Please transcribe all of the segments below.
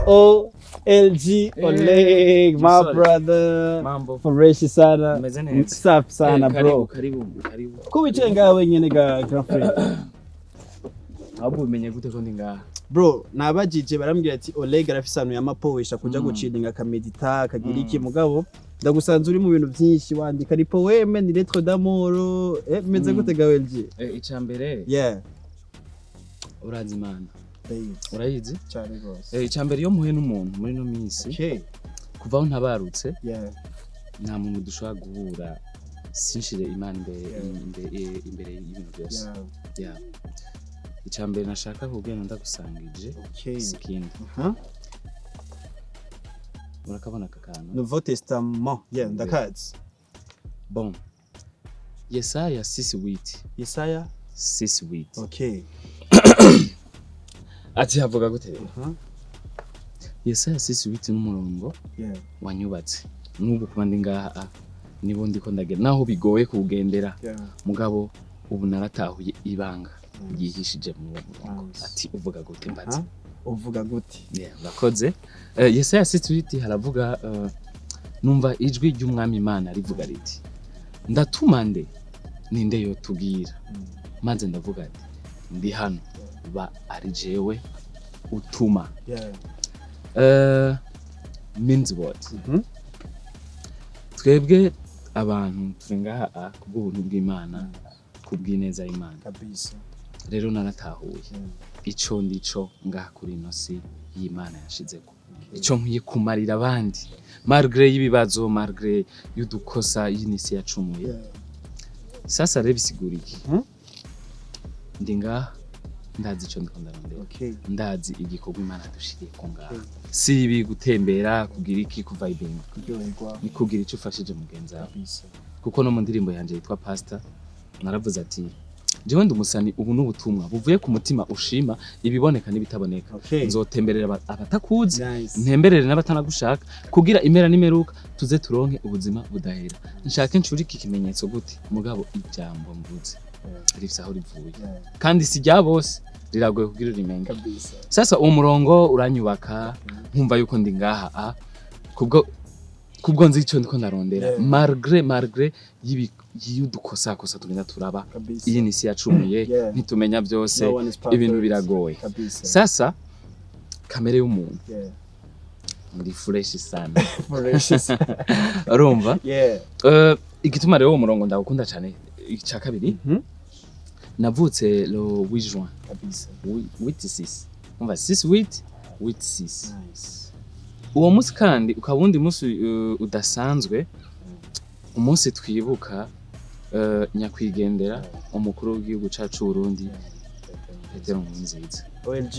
OLG Oleg, my Sorry. brother. Mambo. Fresh sana. Umeze neza. Safi sana, Eh, bro. Karibu, karibu, karibu. Ko wicaye ngaha wenyene ga grand frère? Ahubwo ubimenye gute ko ndi ngaha? Bro, nabajije barambwira ati Oleg arafise ahantu yamapowesha kuja gucilinga, akamedita, akagira iki. Mugabo ndagusanze uri mu bintu byinshi, wandika ni poème, ni lettre d'amour, meze gute ga OLG? Eh, ica mbere, urazi Imana. Ndayizi. Urayizi? Cyane rwose. Eh, ica mbere, iyo muhuye n'umuntu muri no minsi, kuva aho ntabarutse, nta muntu dushobora guhura sinshire Imana imbere, imbere y'ibintu byose. Yeah. Ica mbere nashaka kubwira, ndagusangije, si ikindi. Urakabona aka kantu? Nouveau Testament, yeah, ndakazi. Bon. Yesaya 6:8. Yesaya 6:8. Ati havuga gute rero? Yesaya 6:8 n'umurongo wanyubatse. N'ubu kuba ndi ngaha nibo ndiko ndagera, naho bigoye kuwugendera, mugabo ubu naratahuye ibanga ryihishije mu uwo murongo. Ati uvuga gute, mbaze? Uvuga gute? Yeah, urakoze. Yesaya 6:8 haravuga, numva ijwi ry'Umwami Imana rivuga riti: "Ndatuma nde? Ninde yotubwira?" Maze ndavuga ati: "Ndi hano, ba ari jewe utuma." Means what? Twebwe abantu turi ngaha kubw'ubuntu bw'Imana, kubw'ineza y'Imana. Rero naratahuye ico ndico ngaha kuri ino si y'Imana yashizeko, ico nkwiye kumarira abandi, malgré y'ibibazo, malgré y'udukosa y'inisi yacumuye. Sasa rero bisigura iki? Ndi ngaha, ndazi ico ndiko ndarondera. Ndazi igikorwa Imana dushiriye ko ngaha. Si ibi gutembera, kugira iki, kuvibinga, Kuryoherwa. ni kugira ico ufashije mugenzi wawe. Kuko no mu ndirimbo yanje yitwa Pastor naravuze ati: "Jewe ndi umusani, ubu n'ubutumwa buvuye ku mutima ushima ibiboneka n'ibitaboneka. Nzotemberera abatakuzi, ntemberere n'abatanagushaka, kugira impera n'imeruka tuze turonke ubuzima budahera." Nshake ncurike ikimenyetso gute? Mugabo ijambo mvuze rifise aho rivuye, kandi si rya bose, riragoye kugira urimenye. Sasa uwo murongo uranyubaka, nkumva yuko ndi ngaha kubwo nzi ico ndiko ndarondera, malgré y'udukosakosa tugenda turaba. Iyi ni isi yacumuye, ntitumenya byose. No one is perfect. Ibintu biragoye. Sasa kamere y'umuntu, ndi fresh sana. Fresh. Urumva? Yeah. Igituma rero uwo murongo ndawukunda cyane, icya kabiri, navutse le 8 juin. 8 6, umva, 6 8 8 6. Uwo munsi kandi ukaba uwundi munsi udasanzwe, umunsi twibuka nyakwigendera umukuru w'igihugu cacu Burundi, Petero Nkurunziza. OLG,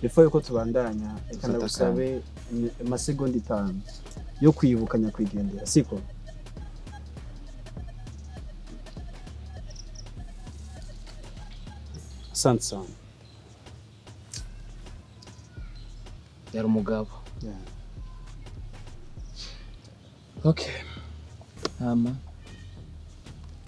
before yuko tubandanya, reka Fata. ndagusabe amasegonda 5 yo kwibuka nyakwigendera, siko? Asante sana. Yari umugabo. Okay, hama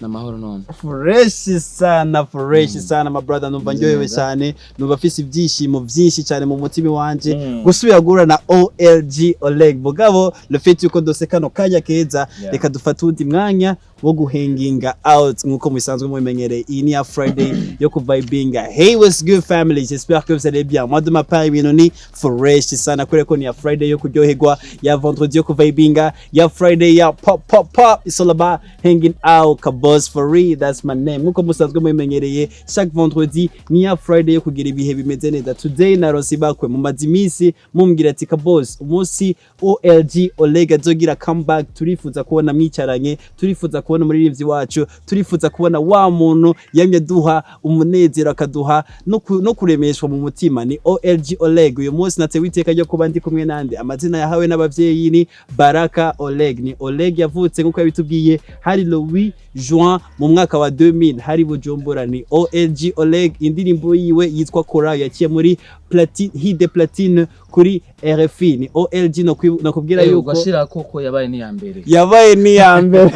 namahoro none? Fresh sana, fresh sana, my brother. Numva Meze ndyohewe neza. cyane, numva afise ibyishimo byinshi cyane mu mutima wanje gusubira guhura na OLG Oleg. Mugabo le fait yuko dose kano kanya keza, reka dufate uwundi mwanya wo guhanginga out nkuko musanzwe mubimenyereye. Iyi ni ya Friday yo kuvibinga. Hey, what's good family? J'espère que vous allez bien. Moi, de ma part, ibintu ni fresh sana, kubera ko ni ya Friday yo kuryoherwa, ya vendredi yo kuvibinga, ya Friday ya pop pop pop. It's all about hanging out. Kabos for real, that's my name. Nkuko musanzwe mubimenyereye, chaque vendredi ni ya Friday yo kugira ibihe bimeze neza. Today naronse bakwe mumaze iminsi mumbwira ati: "Kabos, umunsi OLG Oleg azogira comeback, turifuza kubona mwicaranye, turifuza kubona umuririmbyi wacu, turifuza kubona wa muntu yamye duha umunezero, akaduha no kuremeshwa mu mutima, ni OLG Oleg." Uyu munsi natewe iteka ryo kuba ndi kumwe nande? Amazina yahawe n'abavyeyi ni Baraka Oleg. Ni Oleg yavutse nkuko yabitubwiye hari le 8 juin mu mwaka wa 2000, hari Bujumbura. Ni OLG Oleg. Indirimbo yiwe yitwa Kora yaciye muri platine, hit de platine kuri RFI. Ni OLG, no nakubwira yuko Ugashira koko yabaye ni ya mbere. Yabaye ni ya mbere.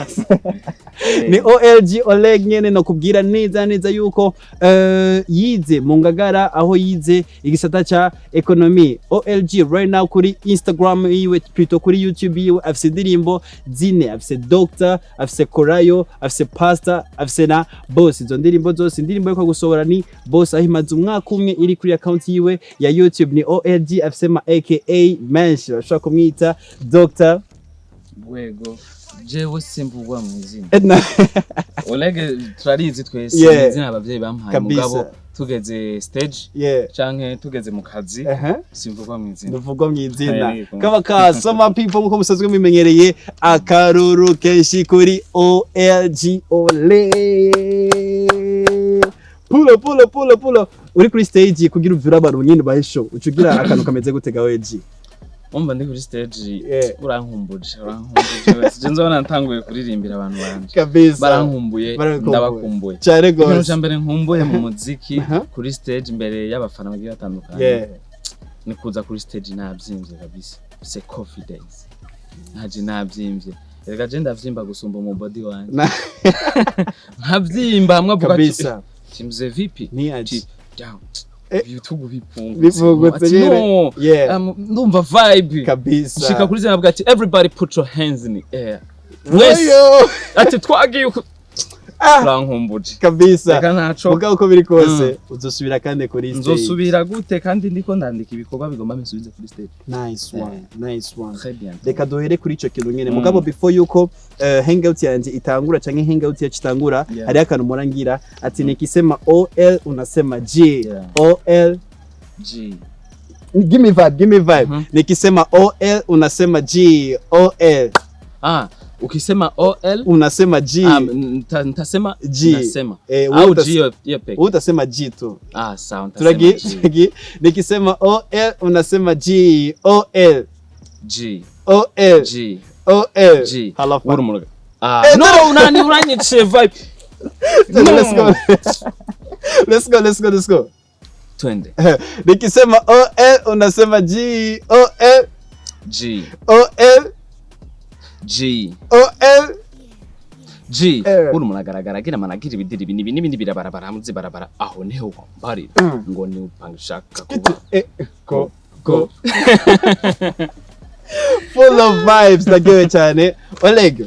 Ni OLG Oleg nyene, no kubwira neza neza yuko yize mu Ngagara, aho yize igisata ca economy. OLG right now kuri Instagram yiwe, plutôt kuri YouTube yiwe, afise indirimbo zine: afise Doctor, afise Korayo, afise Pastor, afise na Boss. Izo ndirimbo zose, indirimbo yo gusohora ni Boss, aho imaze umwaka umwe iri kuri account yiwe ya YouTube. Ni OLG, afise ma AKA menshi, bashobora kumwita Doctor. Rwego, jewe simvugwa mu izina. Edna. Oleg turarizi twese. Ni izina abavyeyi bampaye. Kabisa. Mugabo tugeze stage canke tugeze mu kazi, simvugwa mu izina. Nduvugwa mu izina. Yego. Kaba ka Soma people, nkuko musanzwe mubimenyereye, akaruru kenshi kuri OLG Ole. Pulo pulo pulo pulo. Uri kuri stage, kugira uvure abantu nyine bahe show, uca ugira akantu kameze gute ga OLG? Umva, ndi kuri stage, urankumbuje wese. Je nzobona ntanguye kuririmbira abantu banje. Barankumbuye. Barankumbuye. Ndabakumbuye. Cyane Ikintu gose. ca mbere nkumbuye mu muziki, kuri stage imbere y'abafana bagiye batandukanye, ni kuza kuri stage navyimvye kabisa, c'est confidence, ntaje navyimvye. Erega je ndavyimba gusumba mu body wanje. Nkavyimba hamwe avuga ati "Timze vipi?" Ni aje. Ati, down. Ibitugu bipfungutse. Bipfungutse Ati, nyene. no. Ndumva vibe. Nshika kuri zina avuga ati "Everybody put your hands in the air." Mwese. Oyo. Ati twagiye uku. Ah. Urankumbuje. Kabisa. Reka ntaco. Mugabo uko biri kose uzosubira kandi kuri stage. Nzosubira gute kandi ndiko ndandika ibikorwa bigomba bisubize kuri stage? Nice one, nice one. Très bien. Reka duhere kuri ico kintu nyene. Mugabo before yuko hangout yanje itangura canke hangout yacu itangura, hariho akantu mpora ngira ati nikisema OL unasema G. OL. G. Give me vibe, give me vibe. Nikisema OL unasema G. OL. Ah, ukisema OL Unasema G. Ah, nitasema G. Nasema. Eh, Au wewe G hiyo peke. Utasema G tu. Ah, sawa, nitasema Turagi G. turagi. Nikisema OL unasema G. OL. G. OL. G. OL. G. Halafu Urumurga. Ah, Eh, no, unani uranyiciye vibe. No. Let's go. Let's go, let's go, let's go. Twende. Nikisema OL unasema G. OL. G. OL. G. OL. G. Eh. Uri muragaragara agira managira ibidiri ibi nibi n'ibindi birabarabara muzi barabara aho niho wambarira ngo ni upangishaka kuba. Eh, go go. Full of vibes, ndagewe cyane. Oleg,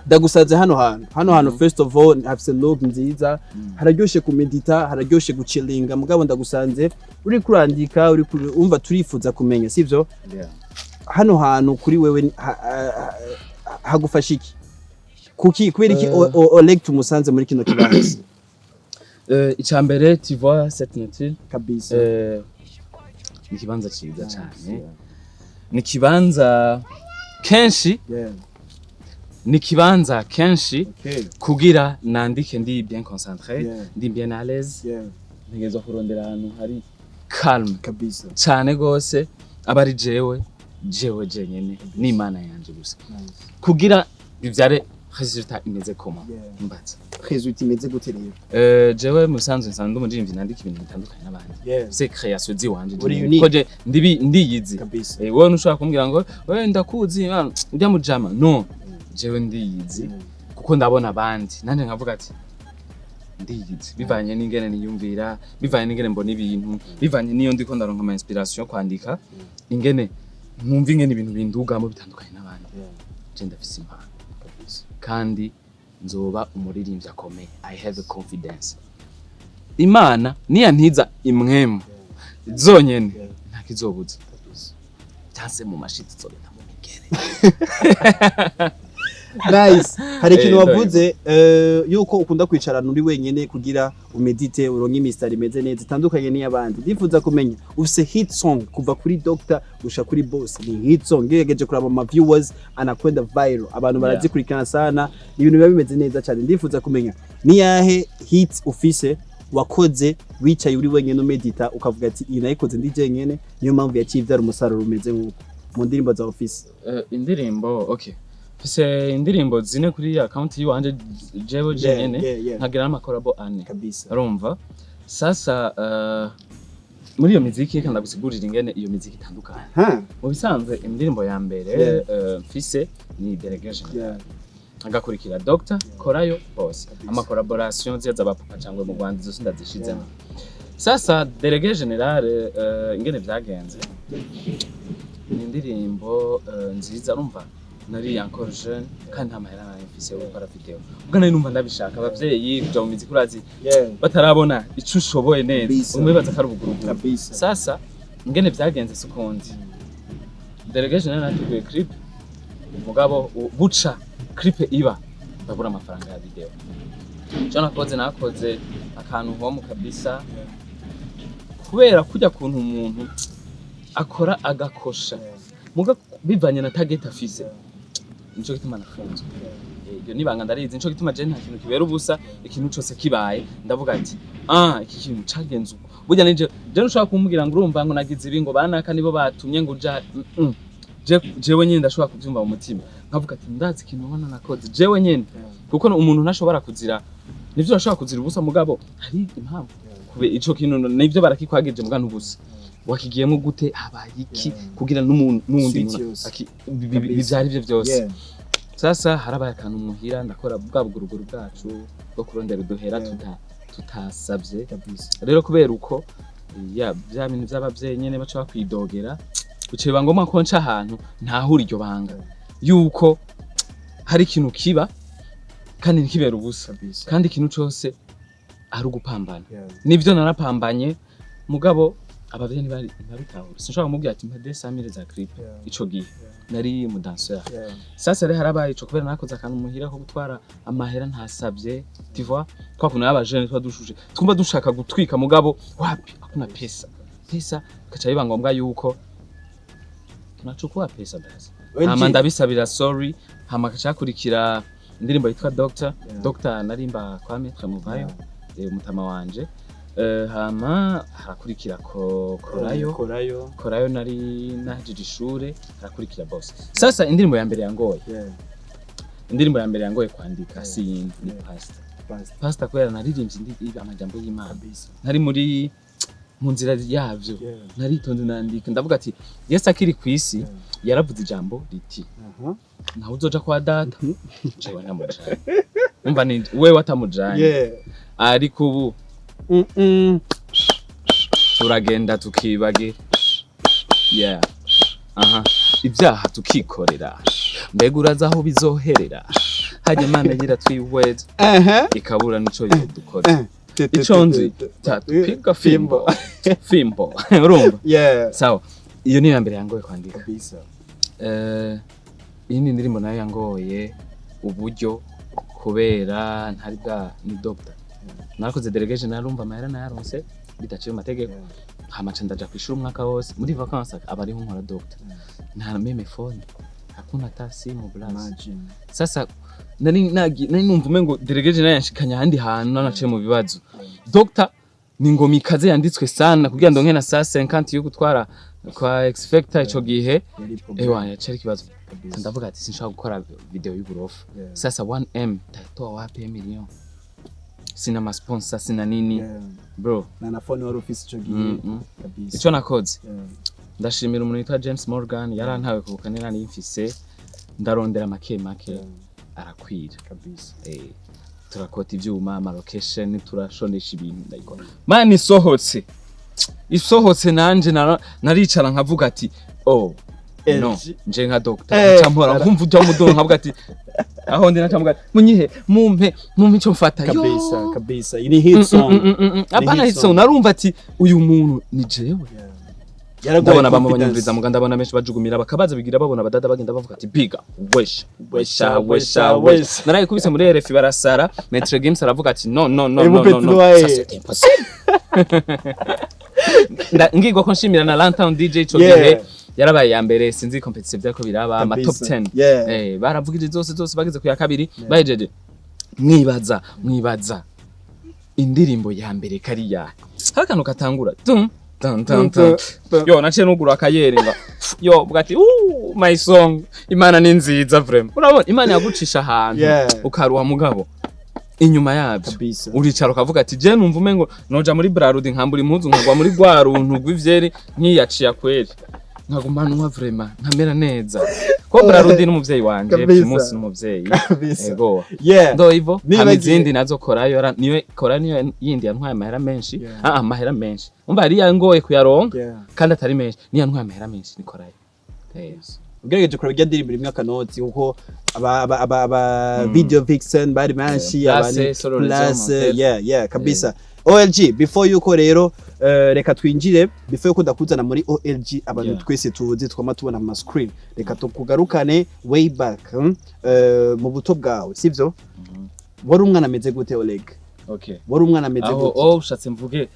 ndagusanze hano hantu. Hano hantu, first of all, hafise look nziza. Hararyoshe kumedita, hararyoshe guchillinga, mugabo ndagusanze uri kurandika, uri umva turifuza kumenya, sivyo? Yeah. Hano hantu kuri wewe hagufasha iki? Kuki, kubera iki Oleg tumusanze muri kino kibanza? Icambere, tu vois cette nature. Kabisa. Ni ikibanza ciza cane, ni ikibanza kenshi, ni ikibanza kenshi kugira nandike ndi bien concentré, ndi bien à l'aise. Ntegerezwa kurondera ahantu hari calme cane gose, aba ari jewe jenyene n'Imana yanje gusa, kugira bivyare résultat imeze koma. Mbaza. Résultat imeze gute rero? Jewe mu bisanzwe nsanzwe ndi umuririmbyi, nandika ibintu bitandukanye n'abandi. C'est création ziwanje. Uri Jenyene. unique. Ko je ndibi ndiyizi. Wowe ntushobora kumbwira ngo wewe ndakuzi, ah, ujya mujama. No, jewe ndiyizi, kuko ndabona abandi nanje nkavuga ati ndiyizi, bivanye n'ingene niyumvira, bivanye n'ingene mbona ibintu, bivanye n'iyo ndiko ndaronka ama inspiration yo kwandika, ingene nkumva, ingene ibintu bindugamo bitandukanye n'abandi. Je ndafise impano kandi nzoba umuririmbyi akomeye. I have a confidence. Imana niyantiza imwemu zonyene, ntakizobuza. Cyase mu mashitsi nzogenda mu migere. Nice. Hari ikintu wavuze yuko ukunda kwicarana uri wenyene kugira umedite, uronke imisitari imeze neza itandukanye n'iy'abandi. Ndifuza kumenya, ufise hit song kuva kuri Doctor gushika kuri Boss, ni hit song ngerageje kuraba ama viewers, anakwenda viral, abantu barazikurikirana sana, ni ibintu biba bimeze neza cyane. Ndifuza kumenya ni yahe hit ufise wakoze wicaye uri wenyene umedita, ukavuga ati iyi nayikoze ndi jenyene, niyo mpamvu yaciye ivyara umusaruro umeze nk'uko mu ndirimbo za office? Indirimbo, okay, mfise indirimbo zine kuri account yiwanje jewe jenyene, nkagira n'amakorabo ane. Urumva sasa, muri iyo miziki, reka ndagusigurira ingene iyo miziki itandukanye. Mu bisanzwe indirimbo ya mbere mfise ni Delegation. Agakurikira Doctor, Korayo, Boss. Ama collaboration ziya z'abapapa cyangwa mu Rwanda zose ndazishizemo. Sasa Délégué Général, ingene vyagenze, ni indirimbo nziza. Urumva nari encore jeune kandi nta mahera nari mfise yo gukora video, ubwo nari numva ndabishaka. Abavyeyi kuja mu miziki, urazi, batarabona ico ushoboye neza, umwe baza ko ari ubuguruguru. Sasa ingene vyagenze sikundi. Délégué Général nateguye clip, mugabo buca clip iba ndabura amafaranga ya video. Ico nakoze akantu homu kabisa, kubera kujya kuntu umuntu akora agakosha muga bivanye na target afise. Nico gituma nafunzwe. Iryo nibanga ndarizi. Nico gituma je nta kintu kibera ubusa. Ikintu cose kibaye ndavuga ati: "Ah, iki kintu cagenze uko." Burya nije je ntushobora kumbwira ngo urumva ngo nagize ibi, ngo banaka nibo batumye ngo uja. Jewe nyene ndashobora kuvyumva mu mutima, nkavuga ati: "Ndazi ikintu ubona nakoze jewe nyene." Kuko umuntu ntashobora kuzira, nivyo urashobora kuzira ubusa, mugabo hari impamvu kube ico kintu nivyo barakikwagije, muga n'ubusa wakigiyemo gute, habaye iki kugira n'umuntu n'uwundi Suite muntu yose. Bivyara ivyo vyose. Sasa harabaye akantu muhira, ndakora bwa buguruguru bwacu bwo kurondera uduhera tutasavye. Rero kubera uko ya bya bintu by'abavyeyi nyene baca bakwidogera, bica biba ngombwa ko nca ahantu ntahura iryo banga yuko hari ikintu kiba kandi ntikibera ubusa, kandi ikintu cose ari ugupambana. Nivyo narapambanye, mugabo abavyeyi ntibari ntibabitahura. Sinshobora kumubwira ati: "Mpa 200 000 za clip." Ico gihe nari mu danseur. Sasa rero harabaye ico kubera nakoze akantu muhira ko gutwara amahera ntasavye, tu vois, kwa kuntu y'aba jeunes tuba dushushe, twumva dushaka gutwika, mugabo wapi, hakuna pesa. Pesa kaca biba ngombwa yuko tunachukua pesa basi. Hama ndabisabira sorry. Hama kacakurikira indirimbo yitwa Doctor. Doctor narimba kwa Maître Muvayo, umutama wanje. Hama harakurikira ko Korayo. Korayo. Korayo nari nahejeje ishure. Harakurikira Boss. Sasa indirimbo ya mbere yangoye, indirimbo ya mbere yangoye kwandika si yindi, ni Pastor. Pastor. Pastor, kubera naririmbye amajambo y'Imana. Nari mu nzira yavyo. Naritonze, nandika, ndavuga ati: "Yesu akiri ku isi yaravuze ijambo riti: 'Ntawe uzoja kwa data jewe ntamujanye.'" Umva, ni wewe watamujanye, ariko ubu turagenda tukibagira, yeah, aha ibyaha tukikorera. Mbega uraza aho bizoherera? Hajya Imana yigira twihweza, ikabura nico yodukora. Ico nzi, tatupiga fimbo fimbo, urumva? Sawa, iyo ni iya mbere yangoye kwandika. Iyindi ndirimbo nayo yangoye uburyo kubera ntari bwa ni Doctor. Narakoze delegation, narumva amahera nayaronse bidaciye mu mategeko. Hama ca ndaja kwishura umwaka wose muri vacances, aba ariho nkora Doctor. Nta même phone, hakuna hata simu, blas. Imagine. Sasa nari numva umengo delegation nayo yanshikanye ahandi hantu, nanaciye mu bibazo. Doctor ni ngoma ikaze yanditswe sana kugira ndonke na saa 50 yo gutwara kwa X-Factor ico gihe. Yari problem. Ewa, yacari ikibazo. Ndavuga ati: "Sinshobora gukora video y'uburofa." Sasa 1M tatoa wapi million? Sina ma sponsor, sina nini. Bro. Na phone wari ufise ico gihe. Ico nakoze, ndashimira umuntu witwa James Morgan, yarantawe ku bukanira nari mfise, ndarondera make make arakwira. Turakota ivyuma, ama location, turashonesha ibintu, ndayikora. Man, isohotse nanje naricara nkavuga ati: "Oh no." LG. Nje nka doctor nca mpora nkumva ujya mudono, nkavuga ati aho ndi naca mvuga ati: "Munyihe, mumpe ico mfata." Yo! Kabisa, kabisa. Ni hit song. Apana hit hit song, song. narumva ati: "Uyu muntu ni jewe." Yaraguhaye Ndabona bamwe confidence. banyumviriza muga, ndabona benshi bajugumira, bakabaza bigira babona abadada bagenda bavuga ati: "Biga wesha wesha wesha wesha." Narayikubise muri RFI barasara. Maître Gims aravuga ati: "No, no, no, Eh, no, no, no, Mupetroye. ça c'est impossible." Ngirwa ko nshimira na Lantown DJ ico gihe yarabaye ya mbere. Sinzi competition vyako biraba ama top 10. Baravugije zose zose, bageze ku ya kabiri bahejeje. Mwibaza indirimbo ya mbere kariya hari akantu katangura tum tan tan tan. Yo, naciye nugura akayeri nga yo vuga ati: "Ooh, my song." Imana ni nziza vraiment. Urabona Imana yagucisha ahantu ukaruha, mugabo inyuma yabyo uricara ukavuga ati: "Je numva umengo noja muri Brarudi nkambura impuzu nkagwa muri rwa runtu rw'ivyeri nkiyaciya kweri." Nkaguma nuwa vraiment nkamera neza ko Brarudi n'umuvyeyi wanje. Kabisa. Primus n'umuvyeyi. Kabisa. Ego. Yeah. Ndo ivo. Nibagiye. Hama izindi nazo korayo niyo kora niyo yindi yantwaye amahera menshi. Ah, amahera menshi, umva yari yangoye kuyaronka kandi atari menshi, niyo yantwaye amahera menshi ni korayo. Ugerageje kureba irya ndirimbo rimwe akanoti kuko aba video vixen bari benshi. Place, abandi solo place. raison. Yeah, kabisa. OLG, before yuko rero reka twinjire, before yuko ndakuzana muri OLG abantu twese tuzi twama tubona mu screen, reka tukugarukane way back, Mu buto bwawe, sivyo? Wari umwana ameze gute, Oleg? Okay. Wari umwana ameze Aho gute? oh, ushatse mvuge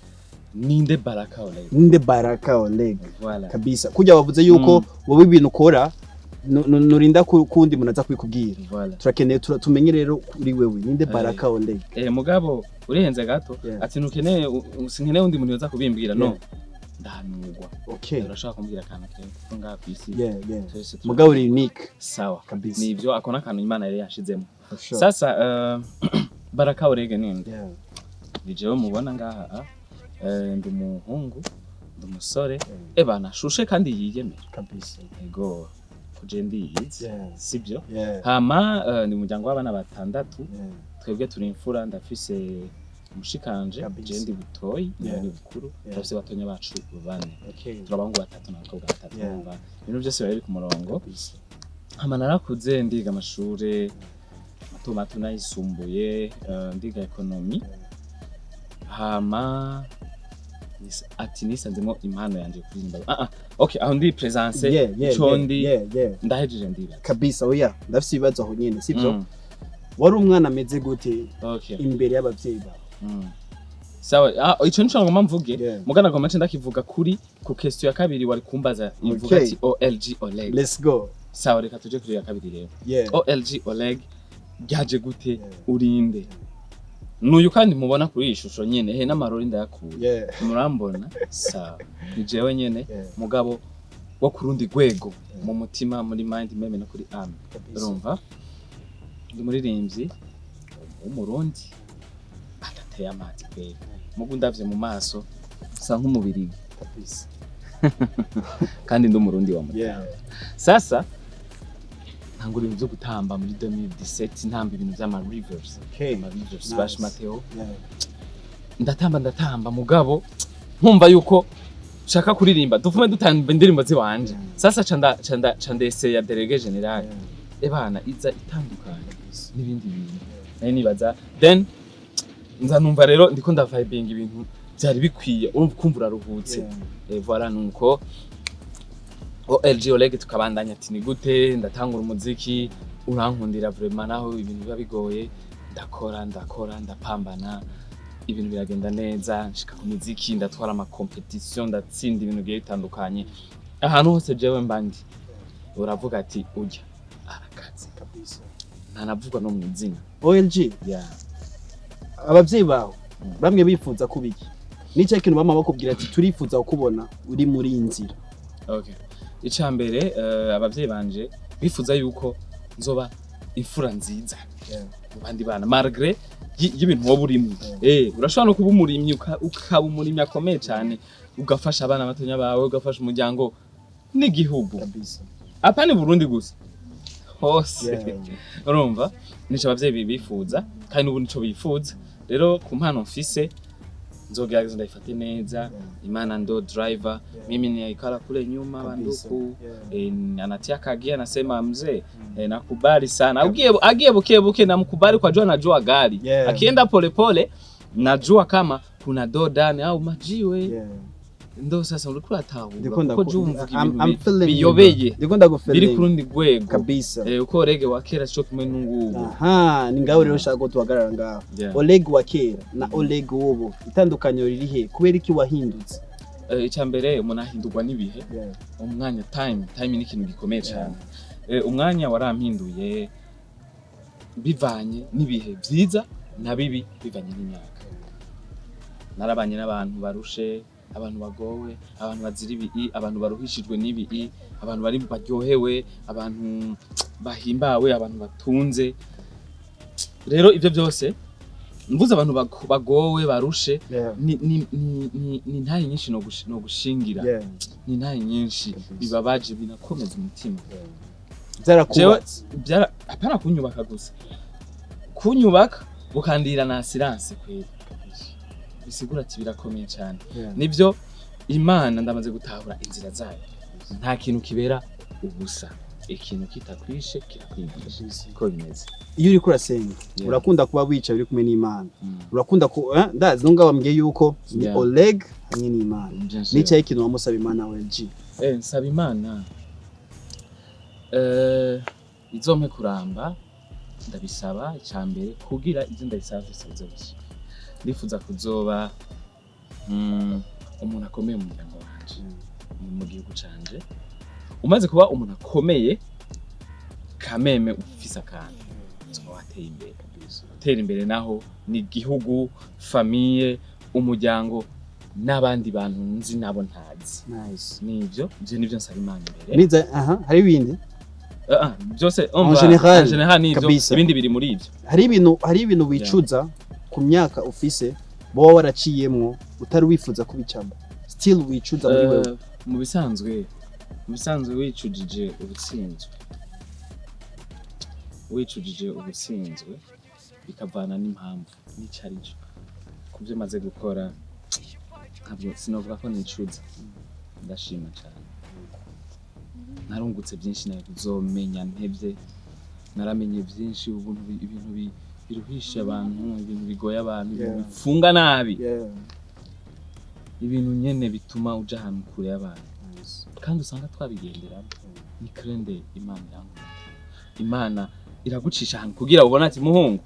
ninde Baraka Oleg? Ninde Baraka Oleg? Voilà. Kabisa, kujya wavuze yuko wowe ibintu ukora nurinda kundi muntu aza kubikubwira. Voilà. Turakeneye tumenye rero kuri wewe, ninde Baraka Oleg? Mugabo urihenze gato. Ati ntukeneye sinkeneye undi muntu yoza kubimbwira, no. Ndahanurwa. Urashobora kumbwira akantu keza ko ngaha kw'isi twese Mugabo uri unique. Sawa. Kabisa. Nivyo, ako n'akantu Imana yari yashizemo. For sure. Sasa Baraka Oleg ninde? Ni jewe mubona ngaha, ndi umuhungu, ndi umusore ebana shushe kandi yiyemera. Ego, kuje ndiyizi. Sibyo? Hama ni umuryango w'abana batandatu. Twebwe turi imfura, ndafise umushikanje. Je ndi butoyi, niwe ni bukuru. Turafise batonya bacu bane. Turi abahungu batatu n'abakobwa batatu. Urumva ibintu byose biba biri ku murongo. Hama narakuze, ndiga amashure mato mato n'ayisumbuye, ndiga économie. Hama ati nisanzemo impano yanje kuririmba. Ah, okay, aho ndi presence ico ndi ndahejeje, ndibaza. Kabisa, oya, ndafise ibibazo aho nyene, sivyo? Mm. Wari umwana ameze gute Okay. imbere y'abavyeyi bawe? Sawa, ico nico ngomba mvuge. Mugana ngomba nce ndakivuga kuri ku question ya kabiri wari kumbaza ivuga ati OLG Oleg. Let's go. Sawa, reka tuje kuri ya kabiri rero. OLG Oleg ryaje gute? Urinde nuyu kandi mubona kuri iyi shusho nyene he n'amarori ndayakuye. Murambona, sawa, ni jewe nyene. Mugabo wo ku rundi rwego mu mutima, muri mind, même no kuri âme. Urumva ndi umuririmbyi w'Umurundi adateye amazi kweri, mugu ndavye mu maso nsa nk'umubirigi kandi ndi Umurundi wa mutima. Sasa ntangura ibintu vyo gutamba muri 2017, ntamba ibintu vy'ama rivers, ama rivers. Nice. Bash Mateo. Ndatamba, ndatamba, mugabo nkumva yuko nshaka kuririmba, dufume dutamba indirimbo ziwanje. Sasa ca ndeseya délégué général. Ebana iza itandukanye n'ibindi bintu nari nibaza. Then nza numva rero ndiko ndavibinga ibintu byari bikwiye, urumva kumva uraruhutse. Voilà, nuko OLG Oleg tukabandanya ati ni gute ndatangura umuziki, urankundira vraiment naho ibintu biba bigoye, ndakora, ndakora, ndapambana, ibintu biragenda neza, nshika ku muziki, ndatwara ama compétition, ndatsinda ibintu bigiye bitandukanye. Ahantu hose jewe mba ndi uravuga ati urya arakaze. Ntanavugwa no mu izina. OLG, yeah. abavyeyi bawe bamwe bifuza kuba iki? Nicyo kintu bama bakubwira ati turifuza kukubona uri muri iyi nzira? Okay. Ica mbere, abavyeyi banje bifuza yuko nzoba imfura nziza mu bandi bana malgré y'ibintu woba urimwo. Urashobora no kuba umurimyi, ukaba umurimyi akomeye cyane, ugafasha abana batonya bawe, ugafasha umuryango n'igihugu. Apana i Burundi gusa, hose. Urumva nico abavyeyi bifuza kandi n'ubu nico bifuza. Rero ku mpano mfise nzogerageza ndayifate neza. Imana ndo driver, mimi naikala kule nyuma. Banduku anatia kagia, anasema mzee, nakubali sana, agiye agiye buke buke, namkubali kwa jua najua gari akienda polepole najua kama kuna dodani au majiwe. Ndo sasa uriko uratahura Ndiko kuko jumva ibintu I'm feeling you, biyobeye bro. Ndiko ndagufeeling. biri ku rundi rwego. Uko Oleg wa kera sico kimwe n'ungubu. Aha ni ngaho rero ushaka ko tuhagarara ngaho. Oleg wa kera na Oleg w'ubu, itandukaniro riri he? Kubera iki wahindutse? Icya mbere, umuntu ahindurwa n'ibihe, umwanya, time. Time ni ikintu gikomeye cyane. Umwanya warampinduye bivanye n'ibihe byiza na bibi, bivanye n'imyaka. Narabanye n'abantu barushe, abantu bagowe, abantu bazira ibi'i, abantu baruhishijwe n'ibi'i, abantu bari baryohewe, abantu bahimbawe, abantu batunze. Rero ibyo byose Mvuze abantu bagowe, barushe, ni intahe nyinshi no gushingira, ni intahe nyinshi bibabaje, binakomeza umutima. Jewe Byarakubatse. Byara apana kunyubaka gusa, kunyubaka bukandira na assurance kweli, bisigura ati birakomeye cyane. Nibyo, Imana ndamaze gutahura inzira zayo, nta kintu kibera ubusa, ikintu kitakwishe kirakwigisha, ko bimeze. Iyo uriko urasenga, urakunda kuba wicaye uri kumwe n'Imana? Urakunda ku ndazi nunga wambwiye yuko ni Oleg hamwe n'Imana. Bien sûr. Nicaye ikintu wamusaba Imana, OLG? Nsaba Imana izompe kuramba, ndabisaba icambere kugira ibyo ndabisaba vyose bizobishika. Ndifuza kuzoba umuntu akomeye mu muryango wanje, mu gihugu canje. Umaze kuba umuntu akomeye kameme, ufise akantu, uzoba wateye imbere. Gutera imbere naho ni igihugu, famille, umuryango n'abandi bantu nzi nabo ntazi. Nice. Nivyo, ivyo nivyo nsaba Imana imbere. Niza aha hari ibindi? Ah, ah, byose umva, Général, en général nivyo. Kabisa. Ibindi biri muri ivyo. Hari ibintu wicuza ku myaka ufise, boba waraciyemwo utari wifuza kubicamo, still wicuza muri wewe? Mu bisanzwe wicujije ubutsinzwe, wicujije ubutsinzwe, bikavana n'impamvu n'ico ari cyo. Ku byo maze gukora, ntabwo sinovuga ko nicuza, ndashima cyane. Narungutse byinshi nawe kuzomenya ntevye, naramenye byinshi, ubuntu ibintu biruhisha abantu, ibintu bigoye abantu, ibintu bifunga nabi, ibintu nyene bituma uja ahantu kure y'abantu kandi usanga twabigenderamo. Ni krende Imana irankunda, Imana iragucisha ahantu kugira ubone ati muhungu,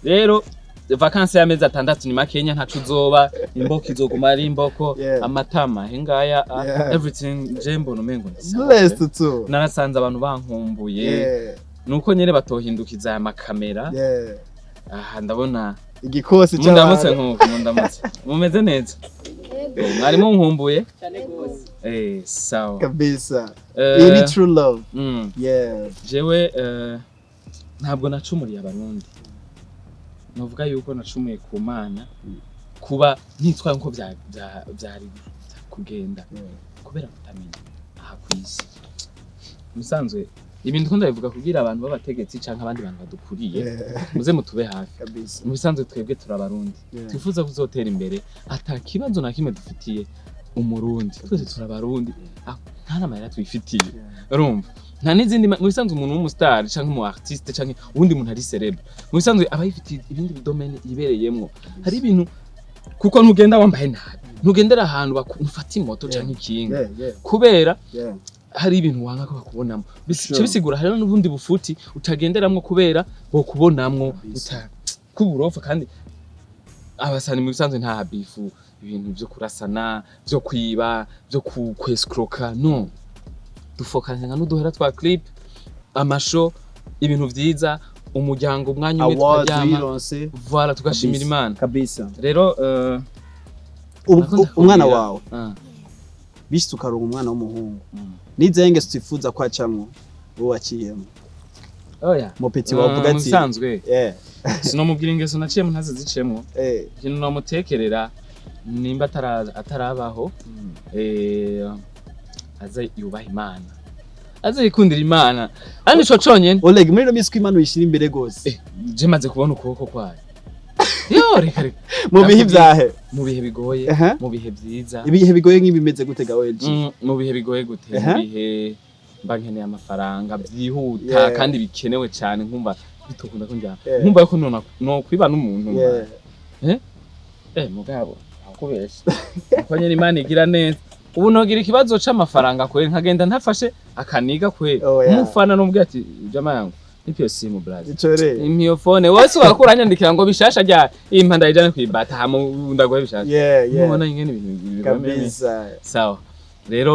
rero vacances y'amezi 6 ni makenya, ntaco uzoba, imboko izoguma ari imboko, amatama hengaya, everything. Je mbona umengo ni sawa. Blessed too. Narasanze abantu bankumbuye, nuko nyene batohindukiza aya makamera. Aha ndabona Igikosi mundamutse cy'abantu. Nkuko mundamutse, mumeze neza? Mwari munkumbuye? Sawa. Kabisa. Iyi ni true love. Jewe ntabwo nacumuriye Abarundi, novuga yuko nacumuye ku Mana kuba ntitwaye nko vyari kugenda, kubera kutamenya aha kw'isi. Musanzwe ibintu ko ndabivuga kugira abantu b'abategetsi canke abandi bantu badukuriye, muze mutube hafi. Kabisa. Mu bisanzwe twebwe turi Abarundi, twifuza kuzotera imbere, ata kibazo na kimwe dufitiye Umurundi, twese turi Abarundi. Ah, nta n'amahera twifitiye, urumva, nta n'izindi mu bisanzwe umuntu w'umustar canke umu artiste canke uwundi muntu ari célèbre, mu bisanzwe aba yifitiye ibindi domaine yibereyemwo. Hari ibintu kuko ntugenda wambaye nabi, ntugendera ahantu ufata imoto canke ikinga, kubera hari ibintu wanga ko bakubonamo. Bisigura hariho n'ubundi bufuti utagenderamwo kubera bokubonamwo Kabisa. uta kuburofa. Kandi abasani mu bisanzwe nta bifu, ibintu vyo kurasana, vyo kwiba, vyo kwescroka, no dufokanya nka n'uduhera twa clip, amasho, ibintu vyiza, umuryango, umwanya umwe Awards tukaryama, wironse. Voilà, tugashimira Kabisa. Imana. Kabisa. Rero nakunda Umwana kubwira- wawe, bishitse ukaronka umwana w'umuhungu, n'izihe ngeso utifuza ko acamwo wowe waciyemo? Oya. Mu petit wavuga Mu ati bisanzwe sinomubwira ingeso naciyemo ntaze zicemwo. Ikintu nomutekerera, nimba atarabaho, aze yubaha Imana, aze yikundira Imana, kandi ico conyene. Oleg, muri ino minsi ko Imana uyishira imbere gose. Je maze kubona ukuboko kwayo, yo reka reka. Mu bihe ivyahe? Mu bihe bigoye, mu bihe vyiza. Ibihe bigoye nk'ibimeze gute ga OLG? Mu bihe bigoye gute? Mu bihe mba nkeneye amafaranga byihuta, kandi bikenewe cyane, nkumva bitokunda ko njya, nkumva ko nona no kwiba n'umuntu. Mugabo akubesha uko nyene Imana igira neza, ubu nogira ikibazo c'amafaranga kweli, nkagenda ntafashe akaniga kweli. Oh, yeah. Umufana nomubwira ati jama yangu, nipe simu brother, Ico rero. impiyo phone wese wakura anyandikira ngo bishasha rya impa, ndayijane kwibata hama ndaguhe bishasha. Mubona ingene ibintu bikomeye. Kabisa. Sawa rero,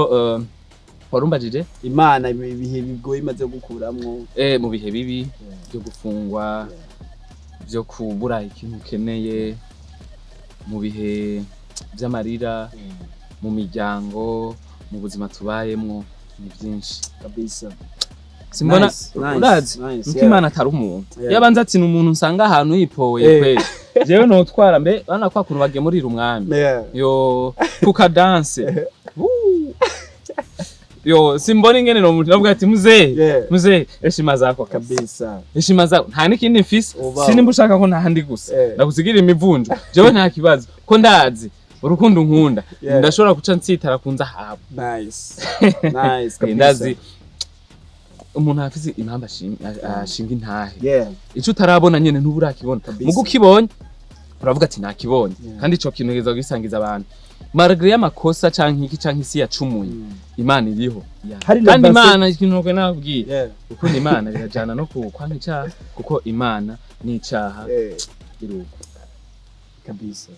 warumbajije? Imana ibihe bigoye imaze gukuramwo. Mu bihe bibi byo gufungwa, byo kubura ikintu ukeneye, mu bihe by'amarira mu miryango, mu buzima tubayemwo, ni byinshi. Kabisa. Simbona Nice, nice, urazi nice, nuko yeah. Imana atari umuntu. Yabanza ati ni umuntu nsanga ahantu yipoye, kweli. Jewe notwara mbe bana kwa kuntu bagemurira umwami. Yo, kuka danse. Woo. Yo, simbona ingene no muntu navuga ati muzee, muzee, heshima zako kabisa. Kabisa. Heshima zako. Nta n'ikindi mfise. Ubaho. Sinimba ushaka ko ntahandi gusa. Ndagusigira imivunjo. Jewe nta kibazo. Ko ndazi urukundo nkunda. Ndashobora guca nsitara ku nzahabu. Nice. Nice kabisa. Ndazi umuntu afise impamvu ashinga intahe. Ico utarabona nyene ntuba urakibona. Kabisa. Mugo ukibonye uravuga ati nakibonye. Kandi ico kintu kiza gisangiza abantu. Malgré y'amakosa canke iki canke isi yacumuye, Imana iriho. Hari Kandi le Imana, ikintu nokwe nabwiye, gukunda Imana birajana no kwanka icaha, kuko Imana n'icaha biruko. Kabisa.